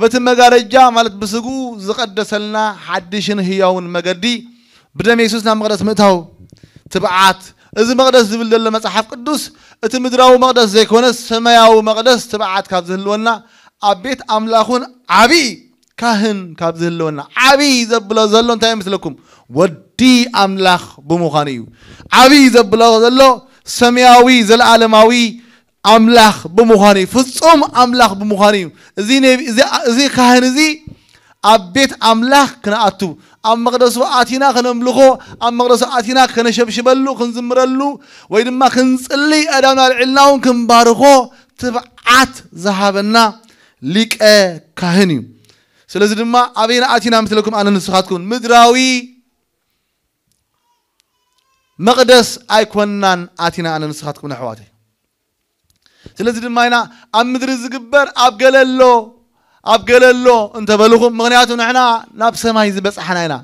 በቲ መጋረጃ ማለት ብስግኡ ዝቐደሰልና ሓድሽን ህያውን መገዲ ብደም የሱስ ናብ መቕደስ ምእታው ትብዓት። እዚ መቕደስ ዝብል ዘሎ መጽሓፍ ቅዱስ እቲ ምድራዊ መቕደስ ዘይኮነስ ሰማያዊ መቕደስ ትብዓት ካብ ዝህልወና ኣብ ቤት ኣምላኽ እውን ዓብዪ ካህን ካብ ዝህልወና ዓብዪ ዘብሎ ዘሎ እንታይ ይመስለኩም? ወዲ ኣምላኽ ብምዃኑ እዩ። ዓብዪ ዘብሎ ዘሎ ሰማያዊ ዘለኣለማዊ ኣምላኽ ብምዃኑ እዩ። ፍጹም ኣምላኽ ብምዃኑ እዩ። እዚ ነቢ- እዚ እዚ ካህን እዚ ኣብ ቤት ኣምላኽ ክንኣቱ፣ ኣብ መቕደሱ ኣቲና ከነምልኾ፣ ኣብ መቕደሱ ኣቲና ከነሸብሽበሉ፣ ክንዝምረሉ፣ ወይ ድማ ክንጽሊ፣ ኣእዳውና ኣልዒልና እውን ክንባርኾ ትብዓት ዝሃበና ሊቀ ካህን እዩ። ስለዚ ድማ ኣበይና ኣቲና ምስለኩም ኣነ ንስኻትኩም ምድራዊ መቕደስ ኣይኮናን ኣቲና ኣነ ንስኻትኩም ኣሕዋተይ። ስለዚ ድማ ኢና ኣብ ምድሪ ዝግበር ኣብ ገለ ኣሎ ኣብ ገለ ኣሎ እንተበልኹም፣ ምኽንያቱ ንሕና ናብ ሰማይ ዝበጻሕና ኢና።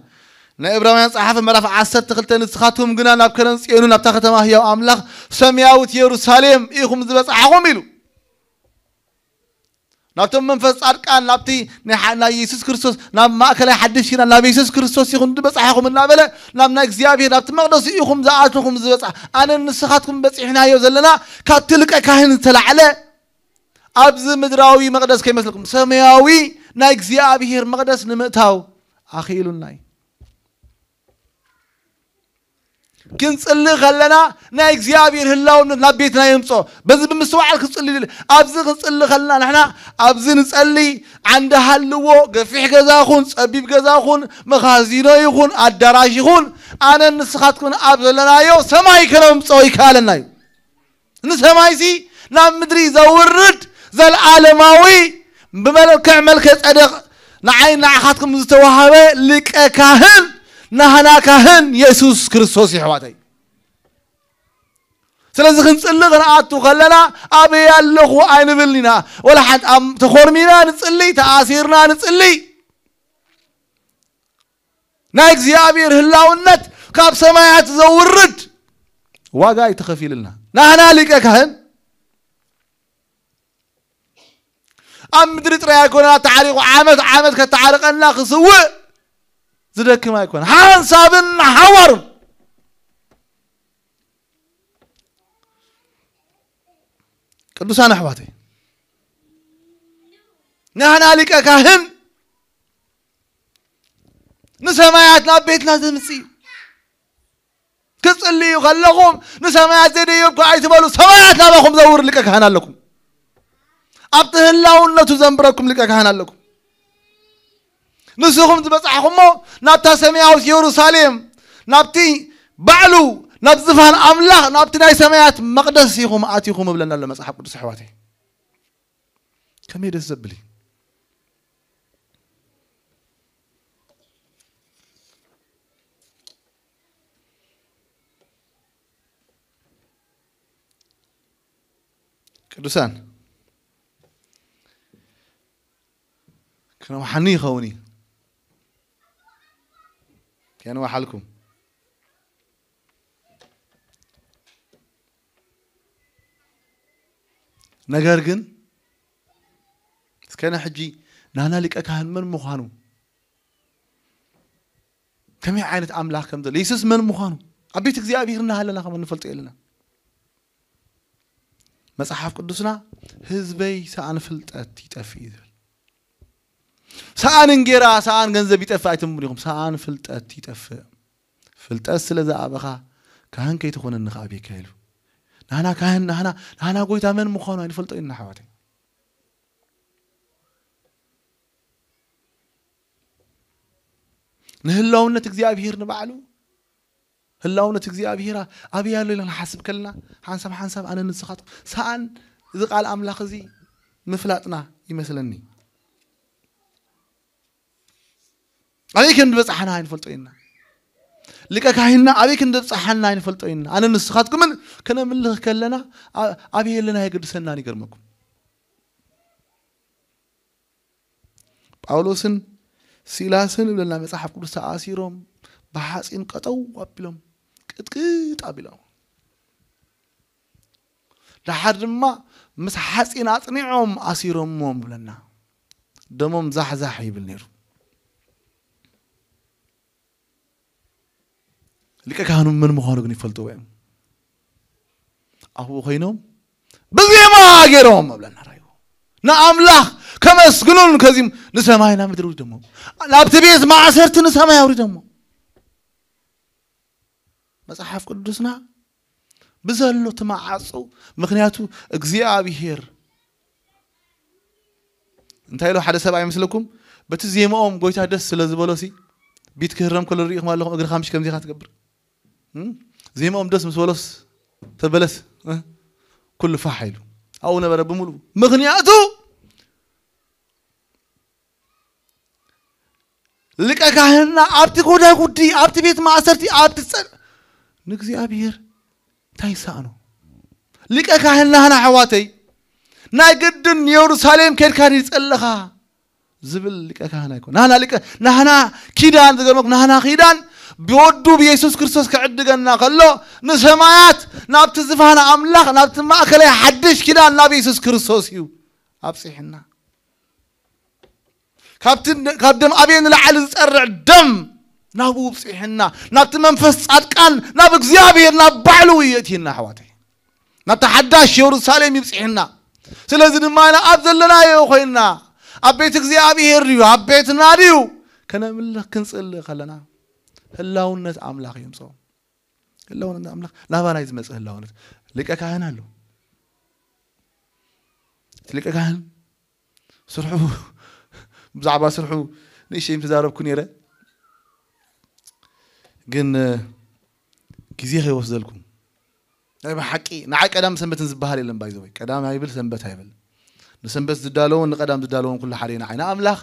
ናይ ዕብራውያን ጸሓፊ ምዕራፍ ዓሰርተ ክልተ ንስኻትኩም ግና ናብ ከረን ጽዮንን ናብታ ከተማ ህያው ኣምላኽ ሰማያዊት የሩሳሌም ኢኹም ዝበጻሕኹም ኢሉ። ናብቶም መንፈስ ጻድቃን ናብቲ ናይ ሓ- ናይ የሱስ ክርስቶስ ናብ ማእከላይ ሓድሽ ኪዳን ናብ የሱስ ክርስቶስ ኢኹም ዝበጻሕኹም እናበለ ናብ ናይ እግዚኣብሔር ናብቲ መቕደሱ ኢኹም ዝኣተኹም ዝበጻሕ ኣነ ንስኻትኩም በጺሕናዮ ዘለና ካብቲ ልቀ ካህን ዝተላዕለ ኣብዚ ምድራዊ መቕደስ ከይመስልኩም ሰማያዊ ናይ እግዚኣብሔር መቕደስ ንምእታው ኣኽኢሉና እዩ። ክንጽሊ ከለና ናይ እግዚኣብሔር ህላውነት ናብ ቤትና የምጾ። በዚ ብምስትውዓል ክንጽሊ ድል ኣብዚ ክንጽሊ ከለና ንሕና ኣብዚ ንጸሊ ዓንዲ ሃልዎ ገፊሕ ገዛ ይኹን ጸቢብ ገዛ ይኹን መኻዚኖ ይኹን ኣዳራሽ ይኹን ኣነ ንስኻትኩን ኣብ ዘለናዮ ሰማይ ከነምጾ ይከኣለና እዩ። ንሰማይሲ ናብ ምድሪ ዘውርድ ዘልዓለማዊ ብመልክዕ መልከ ጸደቕ ንዓይ ንዓኻትኩም ዝተዋሃበ ሊቀ ካህን ናህና ካህን የሱስ ክርስቶስ ይሕዋተይ። ስለዚ ክንጽሊ ክንኣቱ ከለና ኣበይ ኣለኹ ኣይንብል ኢና። ወላ ሓንቲ ኣብ ተኾርሚና ንጽሊ፣ ተኣሲርና ንጽሊ። ናይ እግዚኣብሔር ህላውነት ካብ ሰማያት ዘውርድ ዋጋ እዩ ተኸፊልና። ናህና ሊቀ ካህን ኣብ ምድሪ ጥራይ ኣይኮነን ኣተዓሪቑ ዓመት ዓመት ከተዓርቀና ክስውእ ዝደክም ኣይኮነ ሓንሳብን ሓዋሩን ቅዱሳን ኣሕዋተይ ናህና ሊቀ ካህን ንሰማያት ናብ ቤትና ዘምጽእ እዩ። ክጽልዩ ከለኹም ንሰማያት ዘይደየብኩ ኣይትበሉ። ሰማያት ናባኹም ዘውር ሊቀ ካህን ኣለኩም። ኣብቲ ህላውነቱ ዘንብረኩም ሊቀ ካህን ኣለኩም። ንስኹም ዝበጻሕኹሞ ናብታ ሰማያዊት የሩሳሌም ናብቲ ባዕሉ ናብ ዝፋን ኣምላኽ ናብቲ ናይ ሰማያት መቕደስ ኢኹም ኣቲኹም እብለና ኣሎ መጽሓፍ ቅዱስ ኣሕዋተይ። ከመይ ደስ ዘብል እዩ። ቅዱሳን ክነውሓኒ ይኸውን እዩ። ከንወሓልኩም ነገር ግን እስከ ንሕጂ ናና ሊቀ ካህን መን ምዃኑ ከመይ ዓይነት ኣምላኽ ከም ዘሎ የሱስ መን ምዃኑ ኣብ ቤት እግዚኣብሔር እናሃለና ከም እንፈልጦ የለና። መጽሓፍ ቅዱስና ህዝበይ ሰኣን ፍልጠት ይጠፍእ እዩ ዝብል። ሰኣን እንጌራ ሰኣን ገንዘብ ይጠፍእ ኣይትንብሩ ኢኹም። ሰኣን ፍልጠት ይጠፍእ። ፍልጠት ስለ ዝኣበኻ ካህን ከይትኾነኒ ከኣብየካ ኢሉ። ናህና ካህን ናህና ናህና ጎይታ መን ምዃኑ ኣይንፈልጦ ኢና ኣሕዋተይ። ንህላውነት እግዚኣብሔር ንባዕሉ ህላውነት እግዚኣብሔር ኣበይ ኣሎ ኢልና ንሓስብ ከለና ሓንሳብ ሓንሳብ ኣነ ንስኻትኩም ሰኣን እዚ ቃል ኣምላኽ እዚ ምፍላጥና ይመስለኒ። ኣበይ ከም ዝበጻሕና ኣይንፈልጦ ኢና። ሊቀ ካህንና ኣበይ ከም ዝበጻሓና ኣይንፈልጦ ኢና። ኣነ ንስኻትኩምን ከነምልኽ ከለና ኣበይ ኣለና የገድሰና ይገርመኩም። ጳውሎስን ሲላስን ይብለና መጽሓፍ ቅዱስ ተኣሲሮም ብሓጺን ቀጠው ኣቢሎም ቅጥቅጥ ኣቢሎም ደሓር ድማ ምስ ሓፂን ኣፅኒዖም ኣሲሮሞም ይብለና። ደሞም ዛሕዛሕ ይብል ነይሩ። ሊቀ ካህኑ መን ምዃኑ ግን ይፈልጥዎ እዮም። ኣብኡ ኮይኖም ብዜማ ገይሮም ኣብለና ራዩ ንኣምላኽ ከመስግኑን ከዚም ንሰማይ ናብ ምድሪ ኣውሪዶሞ ናብቲ ቤት ማእሰርቲ ንሰማይ ኣውሪዶሞ። መጽሓፍ ቅዱስና ብዘሎ ትመዓጹ። ምኽንያቱ እግዚኣብሔር እንታይ ኢሉ ሓደ ሰብ ኣይመስለኩም? በቲ ዜማኦም ጎይታ ደስ ስለ ዝበሎ ሲ ቢት ክህረም ከሎ ርኢኹም ኣለኹም? እግርኻ ምሽ ከምዚኻ ትገብር። እም? ዜማኦም ደስ ምስ በሎስ ተበለስ እ? ኩሉ ፋሕ ኢሉ ኣብኡ ነበረ ብምሉኡ። ምኽንያቱ ሊቀ ካህንና ኣብቲ ጎዳጉዲ፣ ኣብቲ ቤት ማእሰርቲ፣ ኣብቲ ጸ ንእግዚኣብሔር እንታይ ይሰኣኖ? ሊቀ ካህን ናህና ኣሕዋተይ ናይ ግድን የሩሳሌም ከድካ ይጸለኻ ዝብል ሊቀ ካህን ኣይኮን። ናህና ሊቀ ናህና ኪዳን ዝገርመኩም ናህና ኪዳን ብወዱ ብየሱስ ክርስቶስ ክዕድገና ከሎ ንሰማያት ናብቲ ዝፋና ኣምላኽ ናብቲ ማእከላይ ሓድሽ ኪዳን ናብ የሱስ ክርስቶስ እዩ ኣብጽሕና። ካብቲ ካብ ደም ኣቤል ንላዕሊ ዝጸርዕ ደም ናብኡ ብጽሕና ናብቲ መንፈስ ጻድቃን ናብ እግዚኣብሔር ናብ ባዕሉ እዩ የእትየና ኣሕዋተይ። ናብቲ ሓዳሽ የሩሳሌም ይብጽሕና። ስለዚ ድማ ኢና ኣብ ዘለናዮ ኮይንና ኣብ ቤት እግዚኣብሔር ድዩ ኣብ ቤትና ድዩ ከነምልኽ ክንጽልእ ከለና ህላውነት ኣምላኽ ይምጾ። ህላውነት ኣምላኽ ናባና እዩ ዝመጽእ ህላውነት። ሊቀ ካህን ኣሎ። እቲ ሊቀ ካህን ስርሑ ብዛዕባ ስርሑ ንእሽተይ ተዛረብኩ ነይረ፣ ግን ግዜ ከይወስደልኩም ናይ ብሓቂ ንዓይ ቀዳም ሰንበትን ዝበሃል የለን። ባይዘወይ ቀዳም ኣይብል ሰንበት ኣይብል። ንሰንበት ዝዳለውን ንቀዳም ዝዳለውን ኩሉ ሓደ እዩ ንዓይ። ንኣምላኽ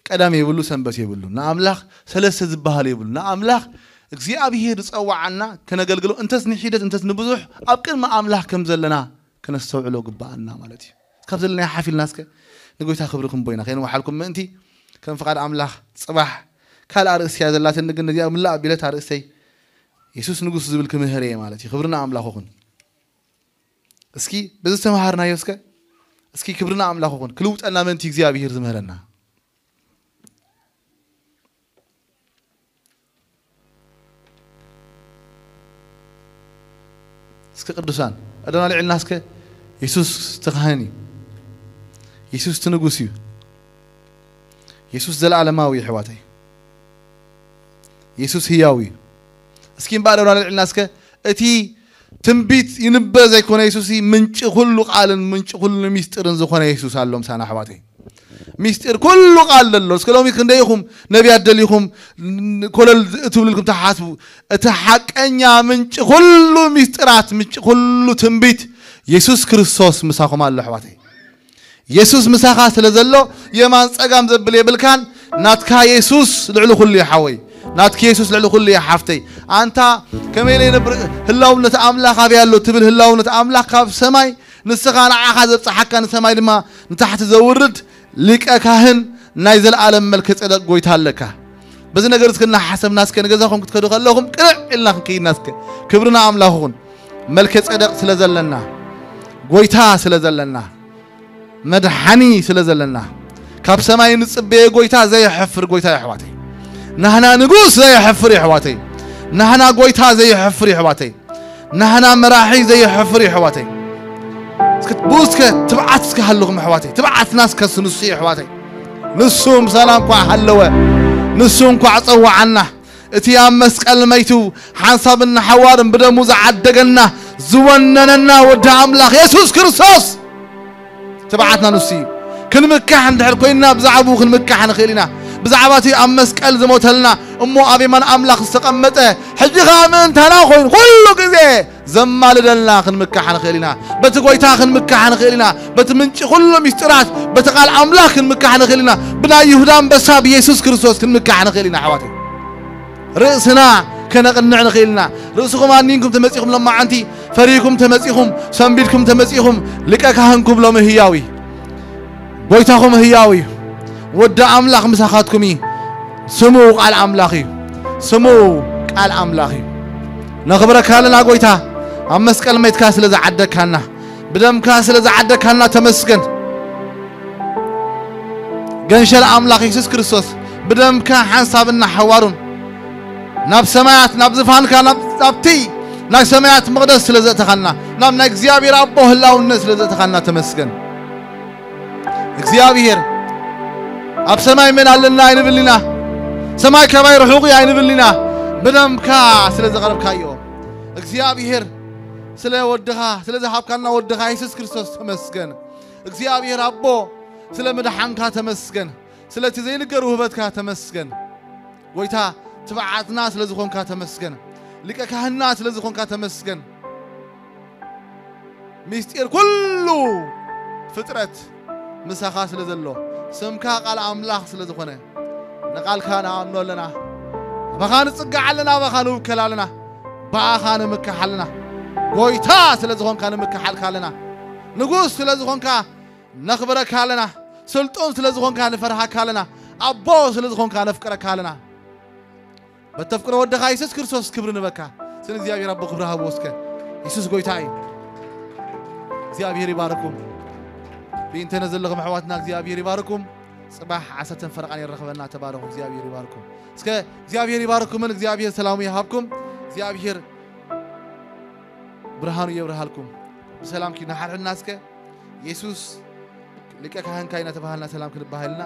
ቀዳም የብሉ ሰንበት የብሉ። ንኣምላኽ ሰለስተ ዝበሃል የብሉ። ንኣምላኽ እግዚኣብሔር ዝጸዋዓና ከነገልግሎ እንተስ ንሒደት እንተስ ንብዙሕ ኣብ ቅድሚ ኣምላኽ ከም ዘለና ከነስተውዕሎ ግባኣና ማለት እዩ። ካብ ዘለና ሓፊልና እስከ ንጎይታ ክብሪ ክንቦይና ከይንወሓልኩም ምእንቲ ከም ፍቓድ ኣምላኽ ጽባሕ ካልእ ኣርእስቲ እያ ዘላትኒ ግን ነዚኣ ምላእ ኣቢለት ኣርእስተይ የሱስ ንጉስ ዝብል ክምህር እየ ማለት እዩ። ክብርና ኣምላኽ ይኹን። እስኪ በዚ ዝተምሃርናዮ እስከ እስኪ ክብርና ኣምላኽ ይኹን ክልውጠና ምእንቲ እግዚኣብሔር ዝምህረና። እስከ ቅዱሳን ኣደና ልዕልና እስከ የሱስ ተኻህን እዩ። የሱስ ትንጉስ እዩ። የሱስ ዘለዓለማዊ እዩ ኣሕዋተይ። የሱስ ህያው እዩ። እስኪ እምበኣር ኣደና ልዕልና እስከ እቲ ትንቢት ይንበ ዘይኮነ የሱስ ምንጪ ኩሉ ቃልን ምንጪ ኩሉ ሚስጥርን ዝኾነ የሱስ ኣሎ ምሳና ኣሕዋተይ። ሚስጢር ኩሉ ቃል ዘሎ እስከ ሎሚ ክንደይ ኢኹም ነቢያት ደሊኹም ኮለል እትብልልኩም ትሓስቡ። እቲ ሓቀኛ ምንጪ ኩሉ ሚስጢራት ምንጪ ኩሉ ትንቢት የሱስ ክርስቶስ ምሳኹም ኣሎ ኣሕዋተይ። የሱስ ምሳኻ ስለ ዘሎ የማን ጸጋም ዘብል የብልካን። ናትካ የሱስ ልዕሊ ኩሉ እዩ ሓወይ። ናትኪ የሱስ ልዕሊ ኩሉ እዩ ሓፍተይ። ኣንታ ከመይ ኢለ ይነብር ህላውነት ኣምላኽ ኣበይ ኣሎ ትብል ህላውነት ኣምላኽ ካብ ሰማይ ንስኻ ንዓኻ ዘብጽሓካ ንሰማይ ድማ ንታሕቲ ዘውርድ ሊቀ ካህን ናይ ዘለኣለም መልከ ጸደቅ ጎይታ ኣለካ። በዚ ነገር እስከ እናሓሰብና እስከ ንገዛኹም ክትከዱ ከለኹም ቅንዕ ኢልና ክንከይድና እስከ ክብርና ኣምላኽ ይኹን። መልከ ጸደቅ ስለ ዘለና ጎይታ ስለ ዘለና መድሓኒ ስለ ዘለና ካብ ሰማይ ንጽበየ ጎይታ ዘየሐፍር ጎይታ የሕዋተይ። ናህና ንጉስ ዘየሐፍር የሕዋተይ። ናህና ጎይታ ዘየሐፍር የሕዋተይ። ናህና መራሒ ዘየሐፍር የሕዋተይ። እስከ ብኡ እስከ ትብዓት እስከ ሃለኹም ኣሕዋተይ። ትብዓትና እስከ ንሱ የሕዋተይ። ንሱ ምሳና እንኳዕ ሃለወ፣ ንሱ እንኳዕ ጸዋዓና፣ እቲ ኣብ መስቀል መይቱ ሓንሳብን ንሓዋርን ብደሙ ዝዓደገና ዝወነነና ወዲ ኣምላኽ የሱስ ክርስቶስ ትብዓትና ንሱ እዩ። ክንምካሕ እንድሕር ኮይንና ብዛዕባኡ ክንምካሕ ንኽእል ኢና። ብዛዕባ እቲ ኣብ መስቀል ዝሞተልና እሞ ኣብ የማን ኣምላኽ ዝተቐመጠ ሕጂ ኸዓ ምእንታና ኮይኑ ኩሉ ግዜ ዘማልደልና ክንምካሕ ንኽእል ኢና። በቲ ጎይታ ክንምካሕ ንኽእል ኢና። በቲ ምንጪ ኩሉ ሚስጢራት በቲ ቃል ኣምላኽ ክንምካሕ ንኽእል ኢና። ብናይ ይሁዳ ኣንበሳ ብየሱስ ክርስቶስ ክንምካሕ ንኽእል ኢና ኣሕዋተይ። ርእስና ከነቕንዕ ንኽእል ኢና። ርእስኹም ኣኒንኩም ተመጺኹም ለማዓንቲ ፈሪኩም ተመጺኹም ሰንቢድኩም ተመጺኹም ሊቀ ካህንኩም ሎሚ ህያው እዩ። ጎይታኹም ህያው እዩ። ወዲ ኣምላኽ ምሳኻትኩም እዩ። ስሙ ቃል ኣምላኽ እዩ። ስሙ ቃል ኣምላኽ እዩ። ነኽብረካ ኣለና ጎይታ። ኣብ መስቀል መይትካ ስለ ዝዓደግካና፣ ብደምካ ስለ ዝዓደግካና ተመስገን። ገንሸል ኣምላኽ የሱስ ክርስቶስ፣ ብደምካ ሓንሳብና ሓዋሩን ናብ ሰማያት፣ ናብ ዝፋንካ፣ ናብ፣ ናብቲ ናይ ሰማያት መቕደስ ስለ ዘእተኻና፣ ናብ ናይ እግዚኣብሔር ኣቦ ህላውነት ስለ ዘእተኻና ተመስገን። እግዚኣብሔር፣ ኣብ ሰማይ መን ኣለና ኣይንብልን ኢና፣ ሰማይ ካባይ ርሑቕ እዩ ኣይንብልን ኢና። ብደምካ ስለ ዘቕረብካዮ፣ እግዚኣብሔር፣ ስለ ወድኻ፣ ስለ ዝሃብካና ወድኻ የሱስ ክርስቶስ ተመስገን። እግዚኣብሔር ኣቦ፣ ስለ ምድሓንካ ተመስገን። ስለቲ ዘይንገር ውህበትካ ተመስገን። ጎይታ፣ ትብዓትና ስለ ዝኾንካ ተመስገን። ሊቀ ካህንና ስለ ዝኾንካ ተመስገን። ምስጢር ኩሉ ፍጥረት ምሳኻ ስለ ዘሎ፣ ስምካ ቃል ኣምላኽ ስለ ዝኾነ፣ ንቓልካ ንኣምኖ ኣለና። ኣባኻ ንጽጋዕ ኣለና፣ ኣባኻ ንውከል ኣለና፣ ብኣኻ ንምክሕ ኣለና። ጎይታ ስለ ዝኾንካ ንምክሓልካ ኣለና። ንጉስ ስለ ዝኾንካ ነኽብረካ ኣለና። ስልጡን ስለ ዝኾንካ ንፈርሃካ ኣለና። ኣቦ ስለ ዝኾንካ ነፍቅረካ ኣለና። በተፍቅሮ ወድኻ የሱስ ክርስቶስ ክብሪ ንበካ። ስለ እግዚኣብሔር ኣቦ ክብሪ ሃብዎ እስከ። የሱስ ጎይታ እዩ። እግዚኣብሔር ይባርኩም። ብኢንተርኔት ዘለኹም ኣሕዋትና እግዚኣብሔር ይባርኩም። ጽባሕ ዓሰርተ ፈረቓ የራኽበና። ተባረኹ። እግዚኣብሔር ይባርኩም። እስከ እግዚኣብሔር ይባርኩምን እግዚኣብሔር ሰላሙ ይሃብኩም። እግዚኣብሔር ብርሃኑ የብርሃልኩም። ብሰላም ኪድና ሓድሕድና እስከ። የሱስ ሊቀ ካህንካ ኢና ተባሃልና ሰላም ክንበሃልና።